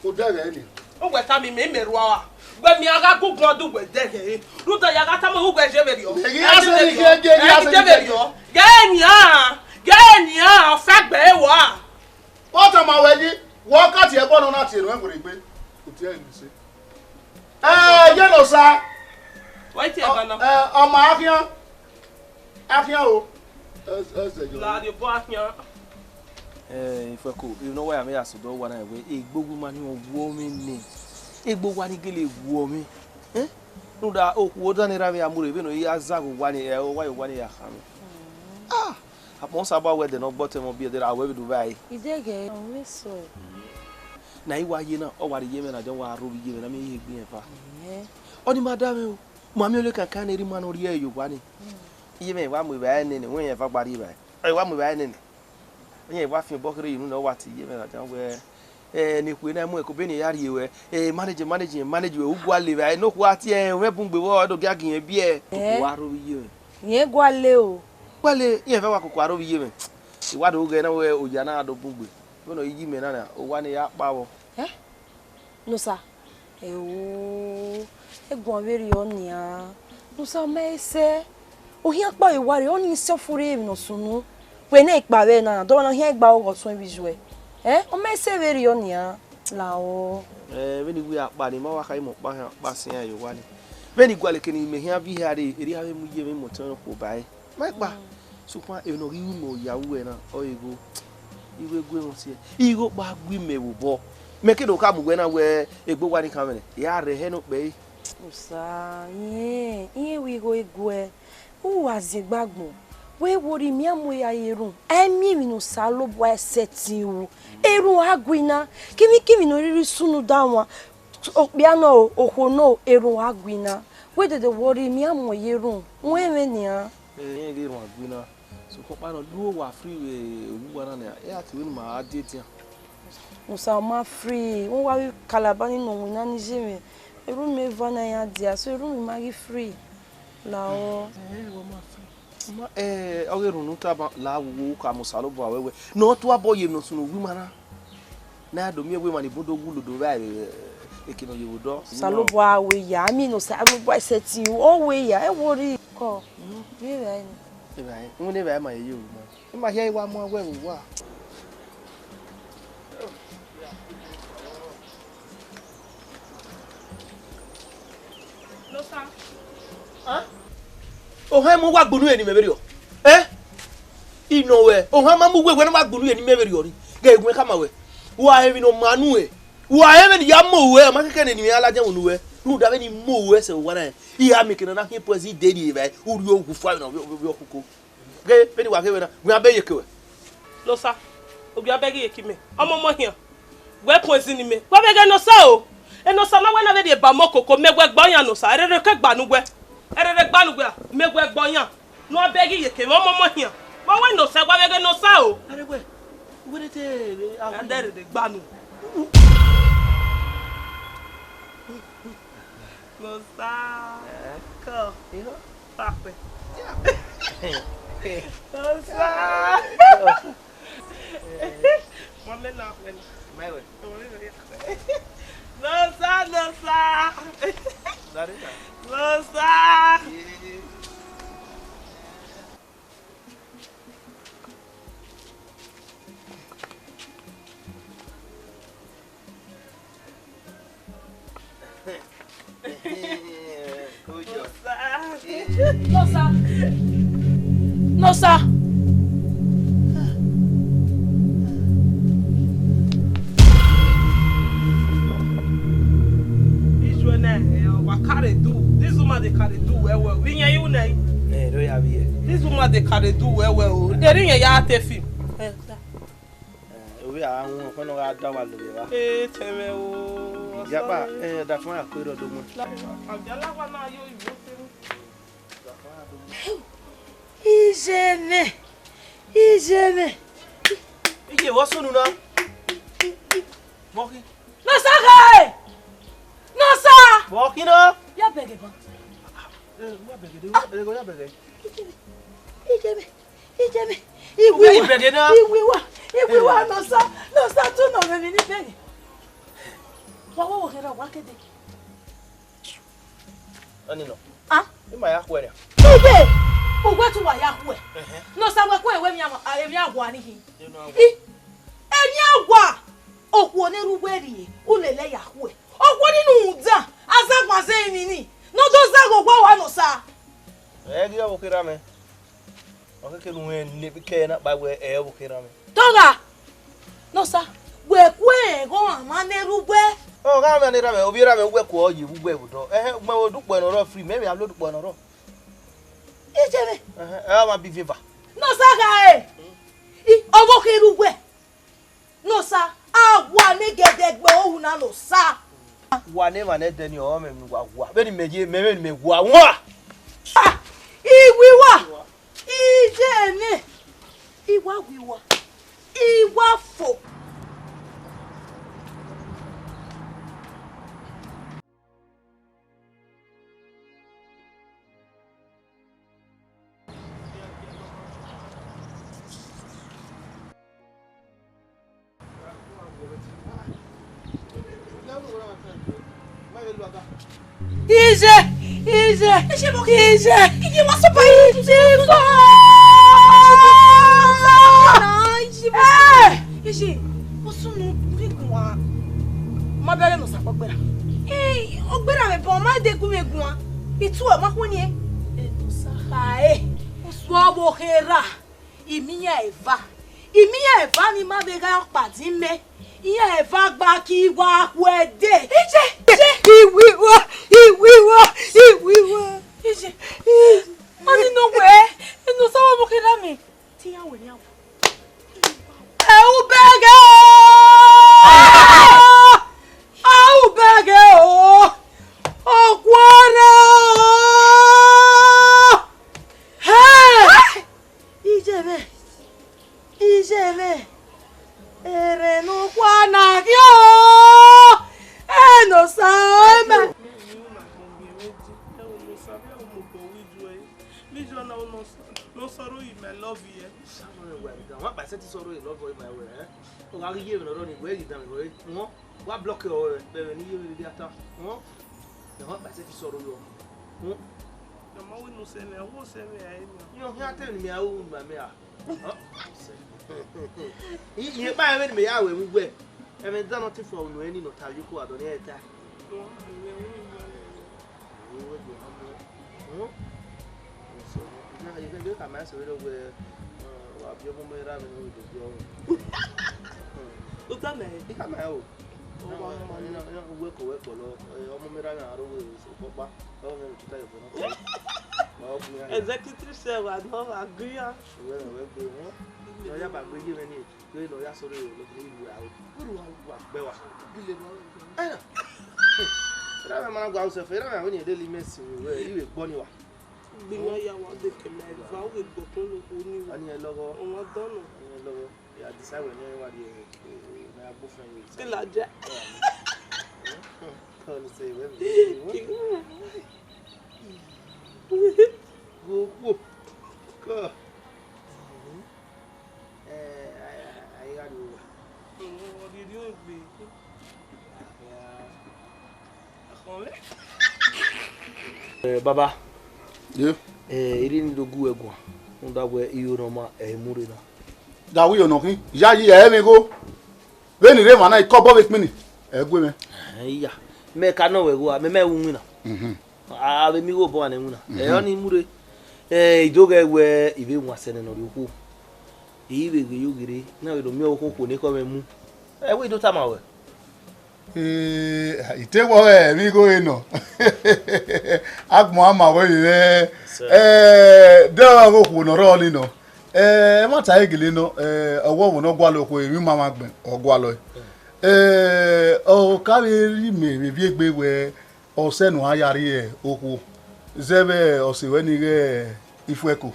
Odẹ ghẹ ni. Uwẹ tama imẹ, imẹ rua. Wẹ miẹn a gha gu guan du wẹ dẹghẹ ẹre. Rhunmwuda ya gha tama uwẹ je vberriọ. Ẹ ghi ya sẹ ni, ghe, ghe, ghe, ya sẹ ni, ghe. Ghẹ nian, ghẹ nian, ọ fẹ gbe wa. Tie nuẹn werriegbe, u tie ẹre ghi se. Ẹ, ye ne Osa. Wẹ tie ẹre na. Ẹ, ọmọ Akhian. Akhian o. Ẹ, ẹ, zẹ yọ. La rhie obọ Akhian. Ẹ, Ifuẹko, emwi ne ọ wa ya mwẹ ya sẹ odẹ owa na wẹ, egbe owa ni ọ wuọ mwẹ nẹ. Egbe owa ni gele wuọ mwẹ. Ẹ? Rhunmwuda, okhuo dan ne erha mwẹ ya mu rre, vbene ọ ya zagha owa ni, ẹ, owa ya owa ni ya kha mwẹ. Ah! Akpọn Osanobua wẹ ẹdẹ ne ọ gbe ọtẹn mwẹ, ọ biẹ ẹdẹ ra wẹ vbe do vba ẹre. Ideghẹ, ọ mwẹ sẹ. Ne a i wa ye na, ọ wa rhie iye mwẹ na, ọ wa rre ovbi iye mwẹ na, miẹn ehe gbe irẹn eva. Ẹ. Ọni ma da mwẹ o, ma miẹn ole kankan ne erha ima ne ọ rhie ẹre ye owa ni. Iye mwẹ wa mu evbare nene, wẹ irẹn eva gba rhie evbare. Ọ wa mu evbare nene. Irẹn wa fian obọ kherhe ye unu nẹ, ọ wa tie iye mwẹ ladian wẹẹ, ẹ, ne ekhue na mu ẹko, bene I ya rhie ruẹ, ẹ, manage, manage, manage ruẹ, u gua le evbare, ne okhuo a tie ẹre, u mwẹ bun gbe vbọ, ọ do gia gie irẹn biẹ. Ẹ? Okhuo a rre ovbi iye mwẹ. Irẹn gua le o. Gua le, irẹn eva wa koko a rre ovbi iye mwẹ. I wa do ghẹ na wẹẹ oya na gha do bun gbe. Vbene ọ i yi mẹ na, owa ne ya kpa vbọ. Ẹ? Ne Osa, ẹo, eguan vberriọ nian. Ne Osa, ọ ma i sẹ, ohian kpa ye owa rre, ọni sẹ ọfo rre emwi ne ọ sunu. Wẹ ne ikpa vbe na, dọmwa ne ọ hian gba ọghọ suẹn vbe izuẹ. Ẹ, ọ ma i sẹ vberriọ nian, lahọ. Ẹ, vbene I wẹ a kpa ni, ma wa kha imẹ ọkpa khian kpa siẹn ye owa ni. Vbene I gualọ kene imẹ khian viọ hia rre, erriọ avbe mu iye mwẹ imẹ otọ ẹn okhuo ba ẹre. Ma kpa, sokpan emwi ne ọ ghi ru mẹ oya ruẹ na, ọ re igho. I wẹ gu ẹmwẹ ọtiẹ, igho kpa gu imẹ vbe obọ. Mẹ ke do khama uwẹ na wẹẹ egbe owa ni khan mwẹ nẹ, I ra rre ẹhẹ ne okpẹre. Osa, irẹn, irẹn wẹ igho eguẹ, u wa ziengbe agbọn, wẹ worried, mẹ a mu ya ye erhunmwu, a i miẹn emwi ne Osanobua sẹtin ru, erhunmwu a gui na, kevbikevbi ne ọ rhirhi sunu da wan, okpia nọ o, okhuo nọ o, erhunmwu a gui na, wẹ dede worried, mẹ a mu ya ye erhunmwu, wẹ mwẹ nian. Ẹ, irẹn ghi erhunmwu a gui na. Sokpan ọkpa nọ, do uwa free vbe owa na nia, iran te wẹ ne ima gha die edian. Musa, ọ ma free, wẹ wa vbe Calabar ni nọ winna ni ye mwẹ, erhunmwu eva na iran dia, so erhunmwu ma ghi free. Lahọ. Ẹ, ọ ma free. Ma, ẹ, ọ ghi rhunmwuda tama la wo ka mu Osanobua wẹwẹ. Ne ọ tuabọ ye emwi ne ọ sunu owa ima na. Ne a do miẹn wẹ emwa ni bun do wu lodo vbe eke ne ọ ye vbe odọ. Osanobua wẹ ya, a miẹn ne Osanobua sẹtin ru, ọ wẹ ya, ẹ worried. Kọ, vbe evbare ni. Evbare, wẹ ne evbare ma ye ye owa ima. Ima hia i wa mu wẹ vbe owa. Nosa. Ohan mu wa gbunu ẹre ne imẹ vberriọ. Ẹ? Inọ wẹ, ohan ma mu wẹ wẹ ne wa gbunu ẹre ne imẹ vberriọ ni. Ghẹ wẹ khama wẹ. Wa emwi ne ọ ma nu ẹ. Wa emwi ne ya mu wẹ, ọ ma kẹkẹ ne imẹ a ladian unu wẹ. Rhunmwuda vbene I mu wẹ sẹ owa na, I gha miẹn eke ne ọ na khian poison de rri evbare, u rhie ogu fua vbe ne ọ vbe ọkhuko. Ghe, vbene wa ghe vbe na, wẹ a bẹ iyeke wẹ. Nosa, ogie a bẹ ghi iyeke mẹ. Ọmọ ọmọ hian. Wẹ kun ezin ni mẹ. Wa vbe ghe Nosa o. Enosa na wẹ na vbe rhie ba ọmọ koko, mẹ wẹ gba ọyan Nosa. Ẹrẹrẹ ke gba nu wẹ. Ẹrẹrẹ gba nu wẹ. Mẹ wẹ gba ọyan. Ne a bẹ ghi iyeke mẹ, ọmọ ọmọ hian. Wa wẹ Nosa, wa vbe ghe Nosa o. Are wẹ. Wẹ te a dẹ ẹrẹrẹ gba nu. Nosa. Eh? Come. Iho. Pape. Yeah. Nosa. Mami na kwena. Maiwe. Nosa, Nosa. Nosa. Nosa. Nosa. This woman dey carry do well well. This woman dey carry do well well. Eri yẹn ya te film. Ovbi a wọn ọkpẹn nọ gha da wa lobẹ evba. Ee, tẹmwẹ o. Yakpa, ẹ, da fun ya kue rọ do mu. Abialawa na yo iwo tẹmwẹ. Iye mwẹ, iye mwẹ. Iye vbọ sunu na? Vbọ khin? Nosa ghe! Nosa! Vbọ khin na? Ya bẹghe ban. Ẹ, wa bẹghe de, wa bẹghe, wa bẹghe. Iye mwẹ, iye mwẹ. Iwe wa, iwe wa, iwe wa, Nosa, Nosa, tu nọ mwẹ emwi ni bẹghe. Wa wo wo kherhe, wa kede. Ọni nọ. Ah? Ima ya khuẹ nia. Iye! Uwẹ tu wa ya khuẹ. Ẹhẹn. Nosa, wẹ khuẹ wẹ emwi awa ni hin. Emwi awa. I, emwi awa! Okhuo ne erha uwẹ rrie, u lele ya khuẹ. Okhuo ni ne u dan, a zagha zẹ emwi ni, ne ọ do zagha owa wa ne Osa. Ẹ ghi ọvbokherha mwẹ. Ọ keke ne uwẹ ne kẹ na kpa wẹ ẹ ọvbokherha mwẹ. Tọgha, ne Osa, wẹ ku ẹghẹ ọmwa ne erha uwẹ. Ọ gha mwẹ ne erha mwẹ, ovbi erha mwẹ uwẹ kuọ ye vbe uwẹ vbe odọ. Ẹhẹn, mẹ vbe odukpọ ne ọ rrọọ free, mẹ vbe a lo odukpọ ne ọ rrọọ. Iye mwẹ. Ẹhẹn, ẹ ọmwa bi vieva. Ne Osa gha re, i, ọvbokherha uwẹ. Ne Osa, a wa ne gẹdẹgbẹ ohu na ne Osa. Wa ne emwa ne ẹdẹ ni ọmọ mẹ ne uwa wa. Vbene imẹ ye, mẹ vbene imẹ wa wan. Ah, I wi wa. Iye mwẹ. I wa wi wa. I wa fo. Iye, iye, iye, iye, wa sọba iye. Iye, osunu, gu igua. Ma bẹghe ne Osa kpọ gberra. Ee, ọ gberra mwẹ, but ọ ma de gu mwẹ guan. Itu ọmwa khuẹnniẹn. Edosa kha e. Osu ọvbokherha. I miẹn iran eva. I miẹn iran eva ni ma vbe gha ọkpa din mẹ. Iran eva gba ki wa khuẹ dee. Iye, iye. Iwiwa, iwiwa, iwiwa. Iye. Ọni ne ọ wẹ, Edosa ọvbokherha mwẹ. Te iran wẹ ne iran wẹ. Ẹ u bẹghe o! Ẹ u bẹghe o! Ọguọrre o! Hẹ! Iye mwẹ, iye mwẹ, erhẹn ne ukua na ghi o! Enosa mwẹ. Vizọ na, no sorrow in my love here. Samuel, wẹ ga, wa ba sẹtin sorrow in love in my way, eh? O gha ghi ye vbe nọ ni, wẹ ghi dan vbe, wọ, wa block your, eh, vbe ni ye vbe dia ta, wọ. Ya wa ba sẹtin sorrow yo. Wọ. Ya ma wẹ no sẹ mẹ, wo sẹ mẹ, ai mẹ. Yo, hia te ni mẹ a wu ma mẹ a. Họ? I, i kpa vbe ni mẹ ya wẹ mu wẹ. Ẹmwẹ dan nothing for unu ẹni nọ ta yo ko adọ ni ẹ ta. Wẹ wẹ wẹ wẹ. Wẹ wẹ do ha mẹ. Họ? Eso, na, you can do ka ma so we do we, uh, wa bi ọmọ mẹ ra mi no do bi ọmọ. Uta mẹ. I ka ma o. Ọ wa mọ. Ina, ina, uwe ko wẹ kpọlọ, eh, ọmọ mẹ ra mi aro we so pọkpa. Ọ mẹ tuta yo bono. Ọ bu ya. Executive chef, I don't agree. Uwe na wẹ gbe wọn. Nọ ya ba gbe ye mẹ ni. Gbe nọ ya sọrọ yo, lo ni lu aro. Uru wa gbe wa. Gile ma. Ẹ na. Ra mẹ ma gba usẹ fe, ra mẹ wẹ ni de li mẹ si we, i we gbọ ni wa. Gbe ma ya wa de kẹlẹ, va we gbọ kun lo ko ni. Ani ẹ lọghọ. Ọmọ dọnọ. Ani ẹ lọghọ. Ya decide wẹ ne wa di, eh, na gbo fẹn we. Ti la jẹ. Kọ ni se we. Go, go. Kọ. Eh, ai, ai, ai, gha dio wa. Ọ rhie rhie egbe. Eh, baba. Ye. Eh, erriọ ni do gu wẹ guan. Rhunmwuda wẹ iyo ne ọ ma, ẹ i mu rre na. Da wẹ iyo nọ khin. Ya yi ẹ mwẹ igho. Vbene I rre emwa na, ikọbọ vbe kpini, ẹ gu mwẹ. Eh, iya. Mẹ ka nọ wẹ igho, mẹ ma wu winna. Mhm. A vbe miẹn igho obọ ne winna. Mhm. Ẹ, ọni mu rre. Eh, I do ghẹ wẹ I vbe wan sẹ nene ọ rrie okhuo. I vbe ghe yo ghe rre, na vbe do miẹn okhuo okhuo ne ekhọe mwẹ mu. Ẹ wẹ I do tama ruẹ. Eh, I te wẹ ọghe emwi igho re nọ. Agbọn a ma wẹ vbe mwẹ. Sir. Eh, de ọghe okhuo ne ọ rrọọ ni nọ. Eh, ẹmwata i gele nọ, eh, ọwọvbo ne ọ gualọ okhuo, emwi ma mwa gbẹn, ọ gualọ ẹe. Eh, ọ ka vbe rhie imẹ vbe viọ egbe wẹ, ọ sẹ ne uwa ya rrie okhuo, zẹ vbe ọse ruẹ ni ghe Ifuẹko.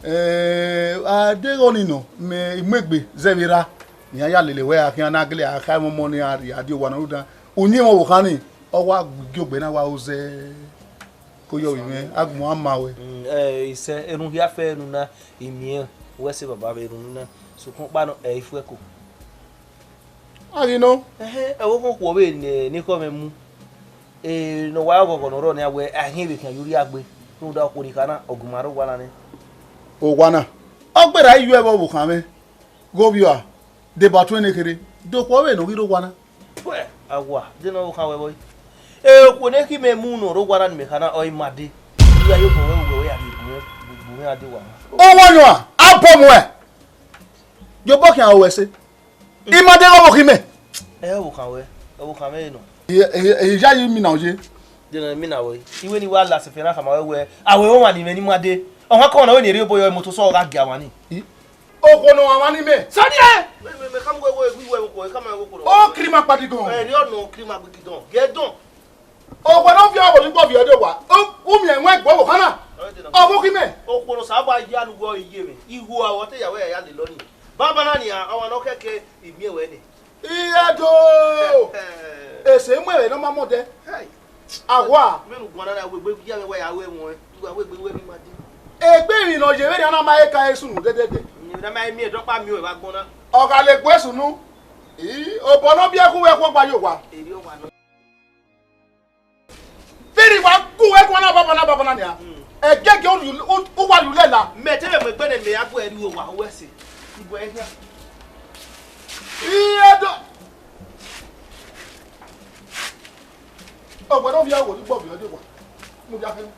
Eh, a deghẹ ọnii nọ, mẹ i mu egbe zẹ vbe erha, ne iran ya lele wẹ a khian na gele a kha ẹmwẹ ọmọ ne iran rhie a die owa nọ rhunmwuda uyinmwẹ ọvbokhan nii, ọ wa gie ogbe na wa ru zẹ. Ko yọ vbe mwẹ, agbọn a ma ruẹ. Mm, eh, isẹ, erhunmwuda fẹ unu na, I miẹn wẹ sẹ baba vbe erhunmwuda na, sokpan ọkpa nọ, ẹ i Ifuẹko. A ghi nọ. Ẹhẹn, ẹvbo okhuo vbe ne, ne ekhọe mwẹ mu. Eh, ne ọ wa re ọghọghọ ne ọ rrọọ nian wẹ a i khian vbe khian ye urria gbe, rhunmwuda okhuo ni kha na, ọ gu ima rre owa na nẹ. Owa na. Ọ gberra i yu ẹvbo ọvbokhan mwẹ, ghe ovbi ua, deba tuẹn ne kherhe. Dokhuo vbene u ghi rre owa na. Wẹ, awa, de ne ọ khan wẹ vbọ? E okhuo ne khin mẹ mu ne ọ rre owa na ne mẹ kha na, ọ i ma dee. I gha ye obọ wẹ, wẹ, wẹ ya rhie bu mwẹ, bu mwẹ a dee owa na. Owa nọ, a bọ muẹ. Ye obọ khian ruẹ ẹse. I ma dee ghe ọvbokhan mẹ. Ẹ, ọvbokhan wẹ, ọvbokhan mwẹ nọ. Ẹ, ẹ, ẹ, I ya yi mina oye. De ne mina wẹ. Iwe ni wa la sẹfẹ na khama wẹ wẹ, a wẹ ọmwa ni mwẹ ni ma dee. Ọmwa kọ na wẹ ne erriọ obọ yọ imoto sọ gha gie ọmwa ni. I? Okhuo ne ọmwa ni mẹ. Sani ẹ! Mẹ, mẹ, mẹ khama wẹ, wẹ, wẹ, wẹ, wẹ, khama wẹ okhuo nọ. Ọ kiri ma kpadigan. Ẹ, erriọ nọ, kiri ma gbigidan. Gẹ dọn. Okhuo ne ọ viọ ọvbokhan ni kpọ viọ dee owa. U miẹn ẹwaẹn gbe ọvbokhan na. Ọvbokhan mẹ. Okhuo ne Osanobua ya ne uwẹ ọre iye mwẹ, igho a, ọ te ya wẹ ya lele ọnii. Banbanna nian, ọmwa ne ọ kẹkẹ, I miẹn wẹ nẹ. Iye do! Ese mu ẹmwẹ ne ọ ma mọ odẹ. Hey. Awa. Mẹ ne u guan na wegbe ya mwẹ wẹ ya ru ẹmwẹ, tu wa wegbe wẹ mi ma di. Egbe emwi ne ọ ye vbenian na ma he ka e sunu dẹdẹdẹ. Emwi na ma he miẹn dọkpa miẹn ọre vbe agbọn na. Ọ gha le gbe sunu. I, obọ ne ọ biẹ khu wẹ khu ọgba ye owa. Erriọ owa nọ. Vbene I wa gu wẹ guan na banbanna banbanna nian, ẹgẹgẹ u, u, u wa rhie ulẹ la. Mẹ te vbe mu egbe ne mẹ ya gu ẹre rrie owa, uwẹ ẹse. Igue ẹre khian. Iye do. Ọgbẹn ne ọ viọ ẹvbo ni gbọvbiẹ ọdẹ owa. Mu dia fẹnẹ.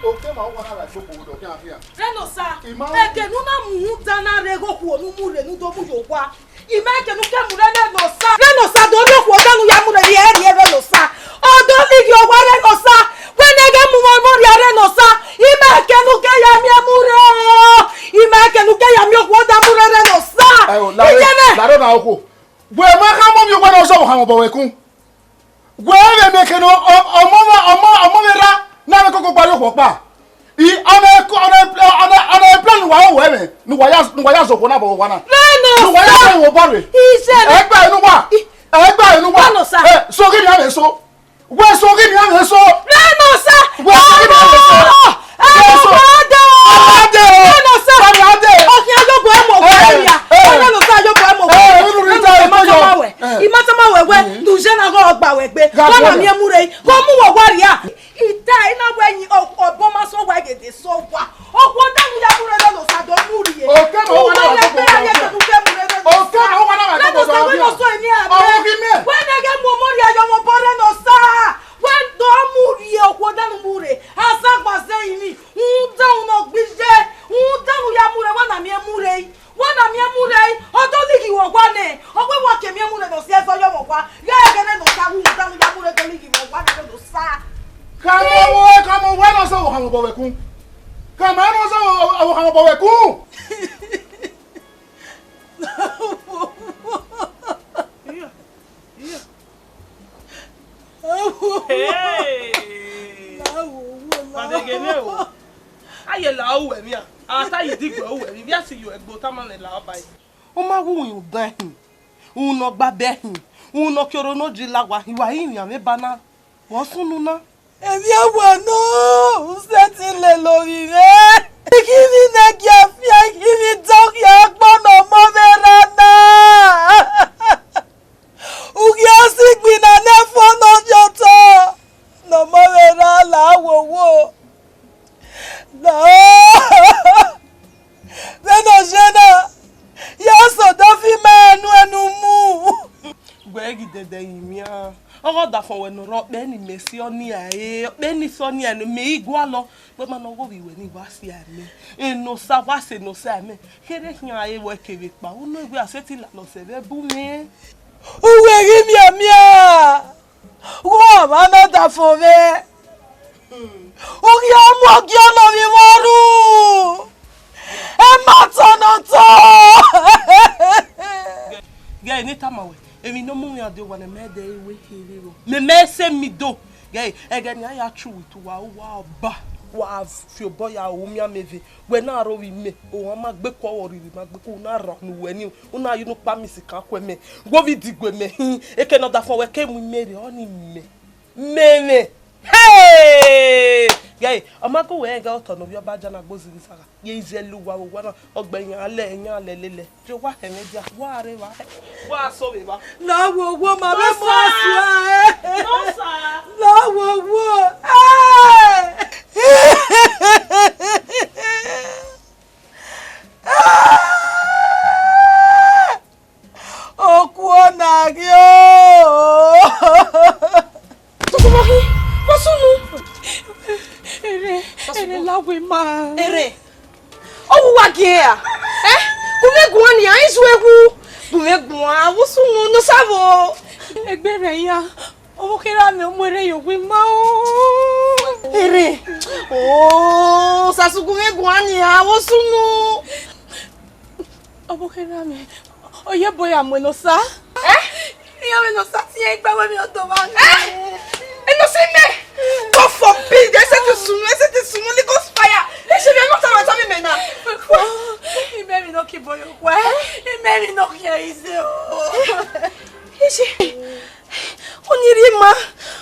Okẹ ma uwa na gha gbogbo vbe odọ khian khian. Rẹn Osa, I ma ẹgẹ ne u na mu rhunmwuda na rre ghe okhuo ne u mu rre ne u do mu ye owa. I ma ẹgẹ ne u ke mu rre Rẹn Osa. Rẹn Osa do rhie okhuo da ne u ya mu rre rhie rhie Rẹn Osa. Ọ do lighi owa Rẹn Osa. Wẹ ne ẹghẹ mu mwẹ ọmọ rhia Rẹn Osa. I ma ẹgẹ ne u ke ya miẹn mu rre o. I ma ẹgẹ ne u ke ya miẹn okhuo da mu rre Rẹn Osa. Ẹo, lare, Iyẹnẹ. Lare ọna okhuo. Wẹ ma khama ovbi owa ne ọ zẹ ọvbokhan mwẹ obọ wẹ kun. Wẹ vbe miẹn ekhẹ ne ọ, ọ, ọmọ mwẹ, ọmọ, ọmọ mwẹ ra ne avbe koko gba ye okhuo ọkpa. I, ọna, ọna, ọna, ọna plan ne uwa ru wẹ mwẹ, ne uwa ya, ne uwa ya zẹ okhuo na vbe owa na. Rẹn Osa. Ne uwa ya zẹ vbe obọ rre. Ijẹnẹ. Ẹ gba ẹre ne uwa. Ẹ gba ẹre ne uwa. Rẹn Osa. Ẹ, so ghi mia mwẹ so. Wẹ so ghi mia mwẹ so. Rẹn Osa. Wẹ so ghi mia mwẹ so. Ẹ, Rẹn Osa. Ọba dee o. Ọba dee o. Rẹn Osa. Ọba dee. Ọkhian yobọ ẹ mu owa ria. Ẹ. Rẹn Osa yobọ ẹ mu owa. Ẹ, unu rita Rẹn Osa, ẹ, I ma tama wẹ. Mm. I ma tama wẹ wẹ, ne u ye na ghe ọ gba wẹ egbe. Gha wẹ na miẹn mu rre. Ghe ọ mu wẹ owa ria. I ta, I na wẹ yin, ọ, ọbọ ma sẹ owa, egede sẹ owa. Okhuo da ne u ya mu rre Rẹn Osa do mu rrie. Okẹ ma uwa na wa gbogbo wa. Okẹ ma uwa na wa gbogbo wa. Rẹn Osa, wẹ ne ọ sọ eni a. Ọmọ ghi mẹ. Wẹ ne ẹghẹ mu ọmọ rhia ye ọmọ obọ Rẹn Osa. Wẹ do mu rrie okhuo da ne u mu rre. Azagba zẹ eni. Rhunmwuda unu ọ gbe iye. Rhunmwuda ne u ya mu rre, wẹ na miẹn mu rre. Wẹ na miẹn mu rre, ọ do lighi wẹ owa nẹ, ọ wẹ wa ke miẹn mu rre ne ọ si ẹzọ yọ mwẹ owa, ghẹ ghẹ ne Rẹn Osa wu da ne u ya mu rre do lighi wẹ owa nẹ Rẹn Osa. Khama wẹ, khama wẹ ne ọ zẹ ọvbokhan mwẹ obọ wẹ kun. Khama ne ọ zẹ ọvbokhan mwẹ obọ wẹ kun. Hey! La wo wo, la wo. Madeghe ne o. A ye la uwẹ mia. A ta yi digbe uwẹ mia. Via si yo egbe otama ne la ọba yi. U ma wu udan hin. U nọ gba bẹ hin. U nọ kioro no ji la wa hin. Wa yi yan vbe ba na. Wọ sunu na. Emwi owa nọ, u sẹtin lele ovbi mwẹ. Ikhi vbe ne gie afian, ikhi vbe dọkhia agbọn ne ọmọ mwẹ rre na. Ughian si gbinna ne ẹfọn ne ọ ye otọ, ne ọmọ mwẹ rre la wowo. Na, vbene ọ ye na, ya sẹ odọ fi ima ẹnuẹn ne u mu. Wẹ ghi dẹdẹ yin mian. Ọghe ọdafẹn wẹ ne ọ rre ọkpẹ ne imẹ si ọnia, e, ọkpẹ ne I si ọnia ne mẹ i gualọ. Wẹ ma ne ọ ghe ovbi wẹ ne I wa si amẹ. Enosa wa sẹ Enosa amẹ. Kherhe khian re wẹ kevbe ekpa. U nọ wẹ a sẹtin lalọ sẹ vbe ẹbu mwẹ. Uwẹ ghi miẹn mian. Wẹ ọmwa ne ọdafẹn mwẹ. U ghi mu ọgiọnọ vbe imẹ ru. Ẹ ma tọn ne ọ tọn. Ghẹ ne I tama wẹ, emwi ne ọ mu mwẹ rhie owa ne mẹ dẹ wẹ kherhe rọ. Mẹ mẹ sẹ mi do. Ghẹ, ẹghẹ ne a ya true with uwa, uwa ọba, wa fi obọ ya ru mian mẹ ve. Wẹ na rre ovbi mẹ, ohan ma gbe ku ọvbọ rhirhi ma gbe ku na rran ne uwẹ ni, u na ye unu kpa mi si kan kuẹ mẹ. Wẹ ovbi idigbe mẹ hin, eke ne ọdafẹn wẹ ke mu imẹ rre, ọni mẹ. Mẹ mwẹ. Hey! Ghẹ, ọ ma gu wẹ rẹn ghe otọ ne ovbi ọba dia na gbe ozighi sagha. Ye izẹlẹ uwa vbe owa na, ọ gbe yan lẹ, yan lẹ lele. Je wa hẹ mwẹ dia, wa rre evba hẹ. Wa so vbe evba. Na wo wo ma vbe mu asua ẹ. Nosa. Na wo wo. Ẹ! Ẹ! Ere la wẹ ma. Ere. Ọ wu wa gie a. Eh? Gu mwẹ guan nia, izu egwu. Gu mwẹ guan, avbe sunu ne Osa vbo. Egbe rẹ iran. Ọvbokhan erha mwẹ, ọ mu erha ye owa ima o. Ere. Oh, Osasu, gu mwẹ guan nia, avbe sunu. Ọvbokhan erha mwẹ, ọ ye ẹbọ ya mu Enosa. Eh? Iran mwẹ Enosa tie igba wẹ mwẹ ọdọ mwa. Eh? Enosa imẹ? God forbid, ẹ sẹtin sunu, ẹ sẹtin sunu, Holy Ghost fire. Ẹ sẹ vbe ẹmwata mwa tama imẹ na. Imẹ emwi ne ọ ke bọyọ owa, imẹ emwi ne ọ khian ize o. Ẹ sẹ. Ọni rhie ma,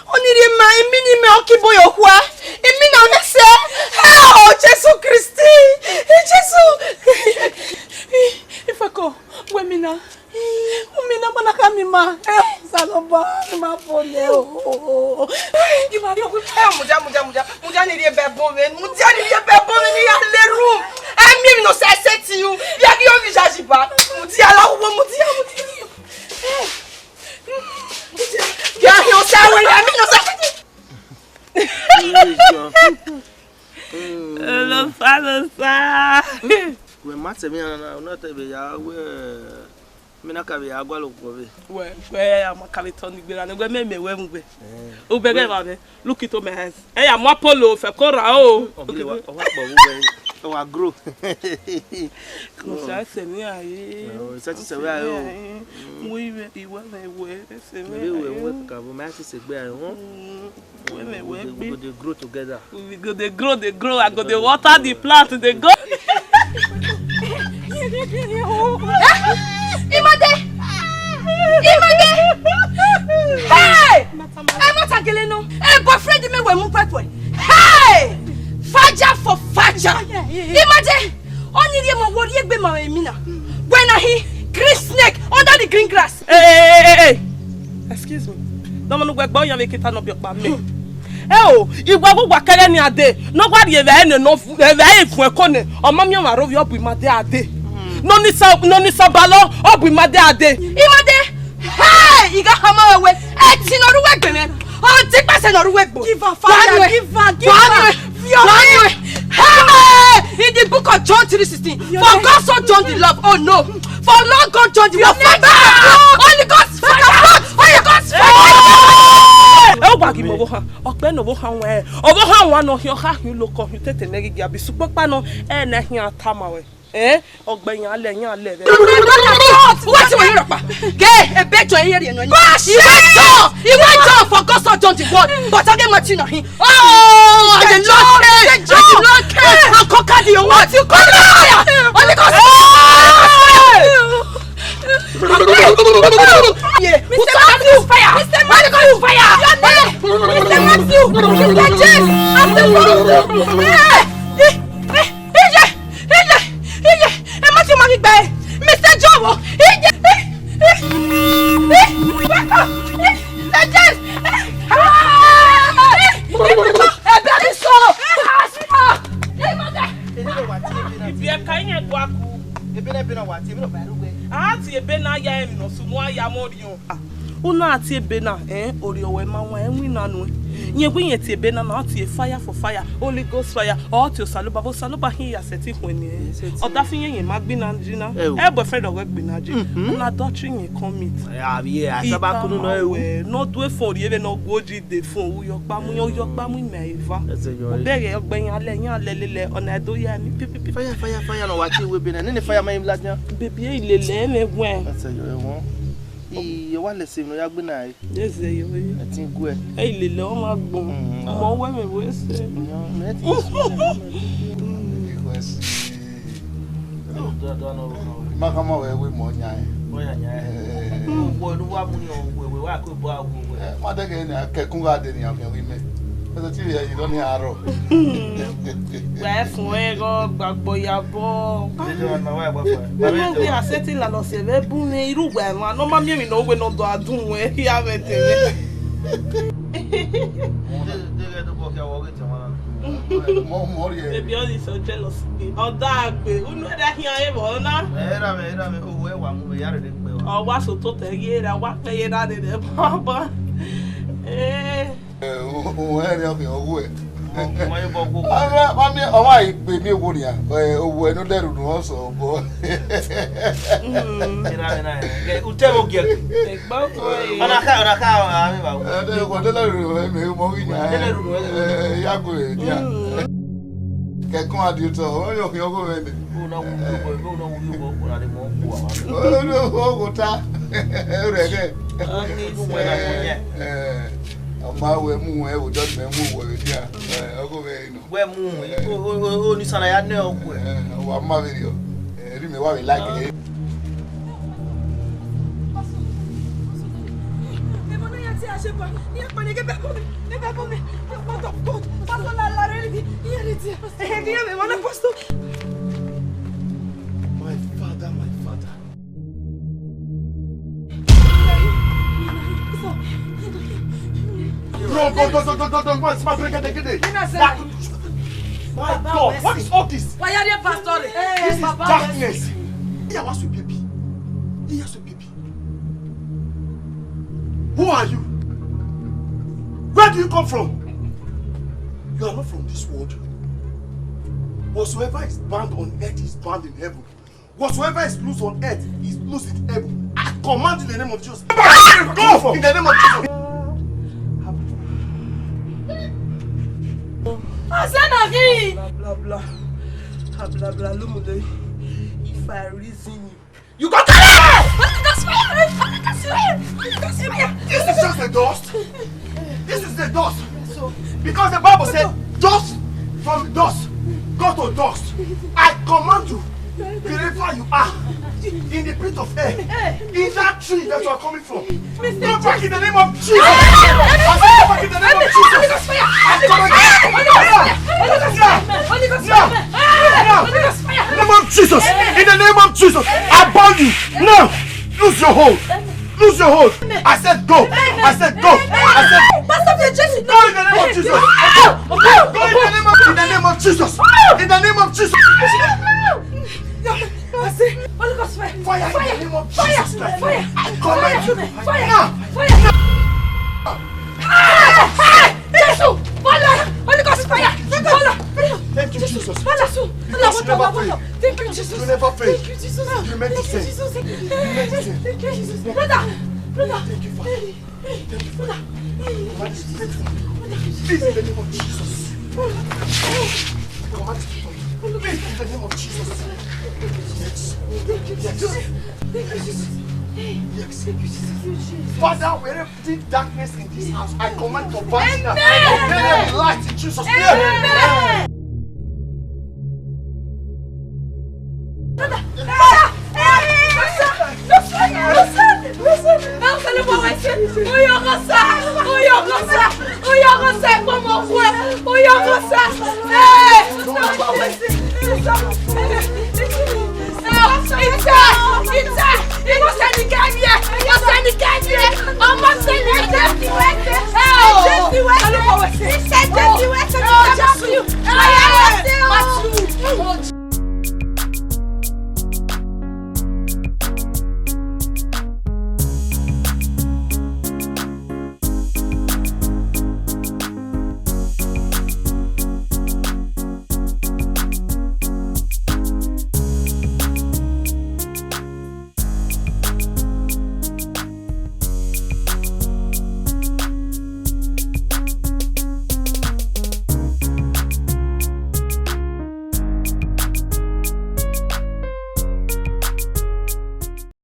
ọni rhie ma, imina imẹ ọ ke bọyọ owa, imina mwẹ sẹ, ẹ o Jesu Kristi, Jesu. Ifẹko, wẹ mina, mina mana ka mi ma, ẹ Osanobua, ima fo nẹ o. Ima rhie owa, ẹ mudia, mudia, mudia, mudia ni rhie bẹ ẹbọ mwẹ, mudia ni rhie bẹ ẹbọ mwẹ, ne I ya le room, ẹ miẹn emwi ne ọ sẹ sẹ ti yu, ya ghi ovbi yayi ba, mudia la wo, mudia, mudia. Enosa, Enosa. Wẹ ma tẹ emwi na, u na te vbe ya wẹ, mẹ na ka vbe ya gualọ okhuo vbe. Wẹ, wẹ, a ma ka vbe tọ ni gberra nẹ, wẹ mẹ mẹ wẹ mu wẹ. U bẹghe evba mwẹ, look into my eyes. Ẹ ya mu Apollo, fẹ ko ra o. Ọ wa kpọ vbe uwẹ, ọ wa grow. Musa sẹ mwẹ a ye. Ọ, sẹ ti sẹ wẹ a ye o. Mu iwẹ, iwẹ mwẹ wẹ, sẹ mwẹ a ye. Iwẹ wẹ kakabọ, mẹ a ti sẹ egbe a ye, huh? Mm, iwẹ mwẹ wẹ gbe. We go dey grow together. We go dey grow, dey grow. I go dey water the plant, dey go. Imade! Imade! Hey! Ẹ ma ta gele nọ. Ẹ boyfriend mẹ wẹ mu pẹpẹ. Hey! Faja for faja. Imade! Ọni rhie ma, wẹ rhie egbe ma mwẹ emina. Wẹ na hi green snake under the green grass. Hey, hey, hey, hey, hey. Excuse me. Dọmọ ne uwẹ gbe ọyan vbe keta nọ biẹ ọkpa mẹ. Ẹ o, iwẹ wu wa kẹrẹ ni a dee, ne ọ wa rhie evbare nẹ, ne ọ vu-, evbare fuẹn ko nẹ, ọ ma miẹn ọmwa rre ovbi ọ bu ima dee a dee. Ne ọni sa, ne ọni sa balọ, ọ bu ima dee a dee. Ima dee, hey, I gha khama ruẹ wẹẹ, ẹtin ne ọ rre uwu egbe mwẹ, ọ dee ikpẹsẹ ne ọ rre uwu egbe. Give her fire, give her, give her. Hey, in the book of John three sixteen, for God so loved the world, oh no, for God so loved the world, Holy Ghost fire, Holy Ghost fire. Ẹ wa ghi mẹ ọvbokhan, ọkpẹ ne ọvbokhan wan, ọvbokhan wan ne ọ khian ọ kha khian uloko khian utete ne ẹ ghi gia bi sukpokpa nọ, ẹ ne ẹ khian tama ruẹ. Eh, ọgbẹn yan lẹ, yan lẹ vbe. What? What you want, Rọkpa? Gay, ebe jọ iye rẹ nọ. Iwẹ jọ, iwẹ jọ for God so loved the world, but I get my thing on him. Oh, I dey love him. I dey love him. I conquer the world. You come here. Holy Ghost. Yeah. Mister Matthew, fire. Mister Matthew, fire. Mister Matthew, Mister James, Mister Matthew. Hey, hey, hey, hey. Iye, iye, ẹ ma ti ma ghi gbe. Mister Joe, iye, iye, iye, Mister James, ẹ bẹ ni so. Ibi ẹka iyan gua ku. Ebe na, ebe na wa tie, ebe na ba ru wẹ. A tie ebe na ya emwi ne ọ sunu a ya mu orhiọn. U na tie ebe na, eh, orhiọn wẹ ma wan ẹwin na nuẹn. Yẹn wẹ irẹn tie ebe na, na tie fire for fire, Holy Ghost fire, ọ tie Osanobua, Osanobua hin ya sẹtin khuẹn niẹn. Ọdafẹn irẹn, irẹn ma gbinna jina. Ẹ o. Ẹ boyfriend ọghe gbinna ji. Mhm. Na dọ true irẹn commit. Avie asaba kunu nọ ru. Wẹ, ne ọ du efọn rhie vbe ne ọ gu oji de fọn, u yọ kpa mu, u yọ kpa mu imẹ eva. Ẹsẹ yọ. U bẹghe ọgbẹn yan lẹ, yan lẹ lele, ọ na do ya ni pi, pi, pi. Fire, fire, fire, na wa tie wẹ ebe na. Nene fire ma ladian. Baby, e lele ẹmwẹ wẹn. Ẹsẹ yọ, ẹwọn. I, ọ wa lẹ ẹse ne ọ ya gbe na re. Ẹsẹ yọ, e. Ẹtin guẹ. E lele ọ ma gbọn. Mm, mọ wẹ mẹ wẹ ẹse. Yan, mẹ ti sọ. Ma khama wẹ wẹ mọ yan. Mọ yan yan. Eh. Wẹ ne wa mu ni wẹ, wẹ wa ko ba wẹ. Eh, ma dẹghe ne a kẹkun gha de ne a miẹn wẹ mẹ. Ẹsẹ ti rhie yi lọ ni arọ. Wẹ fun ẹghọ gbagbọ ya bọ. Ẹ jọ ma wa gba fun. Ẹ ma gbe a sẹtin la lọ sẹ vbe bun ne iru wẹ ma, ne ọ ma miẹn emwi ne ọ wẹ ne ọ do a dun wẹ, ya vbe te vbe. Mọ, mọ rhie. Baby, all this your jealousy. Ọ da gbe, unu ẹdẹ khian e vbọ na. Ẹ ra mẹ, ẹ ra mẹ, owẹ wa mu vbe ya rre kpẹ wa. Ọ wa so to tẹ ghi ra, wa kpẹ ye ra rre baba. Eh. Ẹ, o, o, ẹ rẹ ọkẹ, ọwọ ẹ. Ọmọ ye bọ gbo. Ọmọ, ọmọ, ọmọ igbe mi owo nia. Eh, owo ẹno dẹrẹ unu ọsọ obọ. Ira, ira, ira. Utẹ vbe ogiẹ. Egbe ọgọ ẹre. Ọna kha, ọna kha, a vbe vba. Eh, de, wa de la ru, eh, me mo ghi nia. De la ru, eh. Eh, ya go, eh, dia. Mm. Kẹkan a di otọ, ọ yọ khian ọgọ mwẹ nẹ. Vbọ na wu yọ ọgọ, vbọ na wu yọ ọgọ, ọgọ na de mọ ọgọ wa. Ọ, ọ, ọ, ọ ta. Ọ rẹ gẹ. Ọni. Ọgọ wẹ na ko yẹ. Eh, ọ ma wẹ mu wẹ, ọ dọ mẹ mu wẹ vbe dia. Eh, ọgọ mwẹ nọ. Wẹ mu, o, o, o, o, ni sana ya nẹ ọgọ. Eh, wa ma vberriọ. Eh, erriọ mẹ wa vbe like. My father, my father. Run, go, go, go, go, go, go, go, and smash break it, get it. My God, what is all this? This is darkness. Iya wa so baby. Iya so baby. Who are you? Where do you come from? You are not from this world. Whatsoever is bound on earth is bound in heaven. Whatsoever is loose on earth is loose in heaven. I command in the name of Jesus. Go in the name of Jesus. Asenari! Blah, blah, blah. Blah, blah, blah. Lumule. If I reason you, you go kill him! Holy Ghost fire! Holy Ghost fire! Holy Ghost fire! This is just a dust. This is the dust. Because the Bible said, "Dust from dust, go to dust." I command you, wherever you are, in the pit of hell, in that tree that you are coming from, go back in the name of Jesus. I say, go back in the name of Jesus. I command you. Now, now, now, in the name of Jesus, in the name of Jesus, I bound you. Now, lose your hold. Lose your hold. I said go. I said go. I said Pastor Jesse, go in the name of Jesus. Go in the name of, in the name of Jesus. In the name of Jesus. I say, Holy Ghost fire. Fire in the name of Jesus Christ. Fire. I command you. Fire. Now. Fire. Jesus! Fire! Holy Ghost fire! Fire! Thank you, Jesus. Fire! Because you never fail. Thank you, Jesus. You never fail. Thank you, Jesus. You make the same. Thank you, Jesus. You make the same. Thank you, Jesus. Brother! Brother! Thank you, Father. Thank you, Father. Command this spirit from me. Please, in the name of Jesus. Command this spirit from me. Please, in the name of Jesus. Yes. Yes. Yes. Father, wherever the darkness in this house, I command to vanish now. Amen. Let there be light in Jesus' name. Amen. Father, Father, eh, no, sir, no, sir, no, sir, no, sir. Now tell him what I say. Oyo, sir, oyo, sir, oyo, sir, come on, oyo, sir.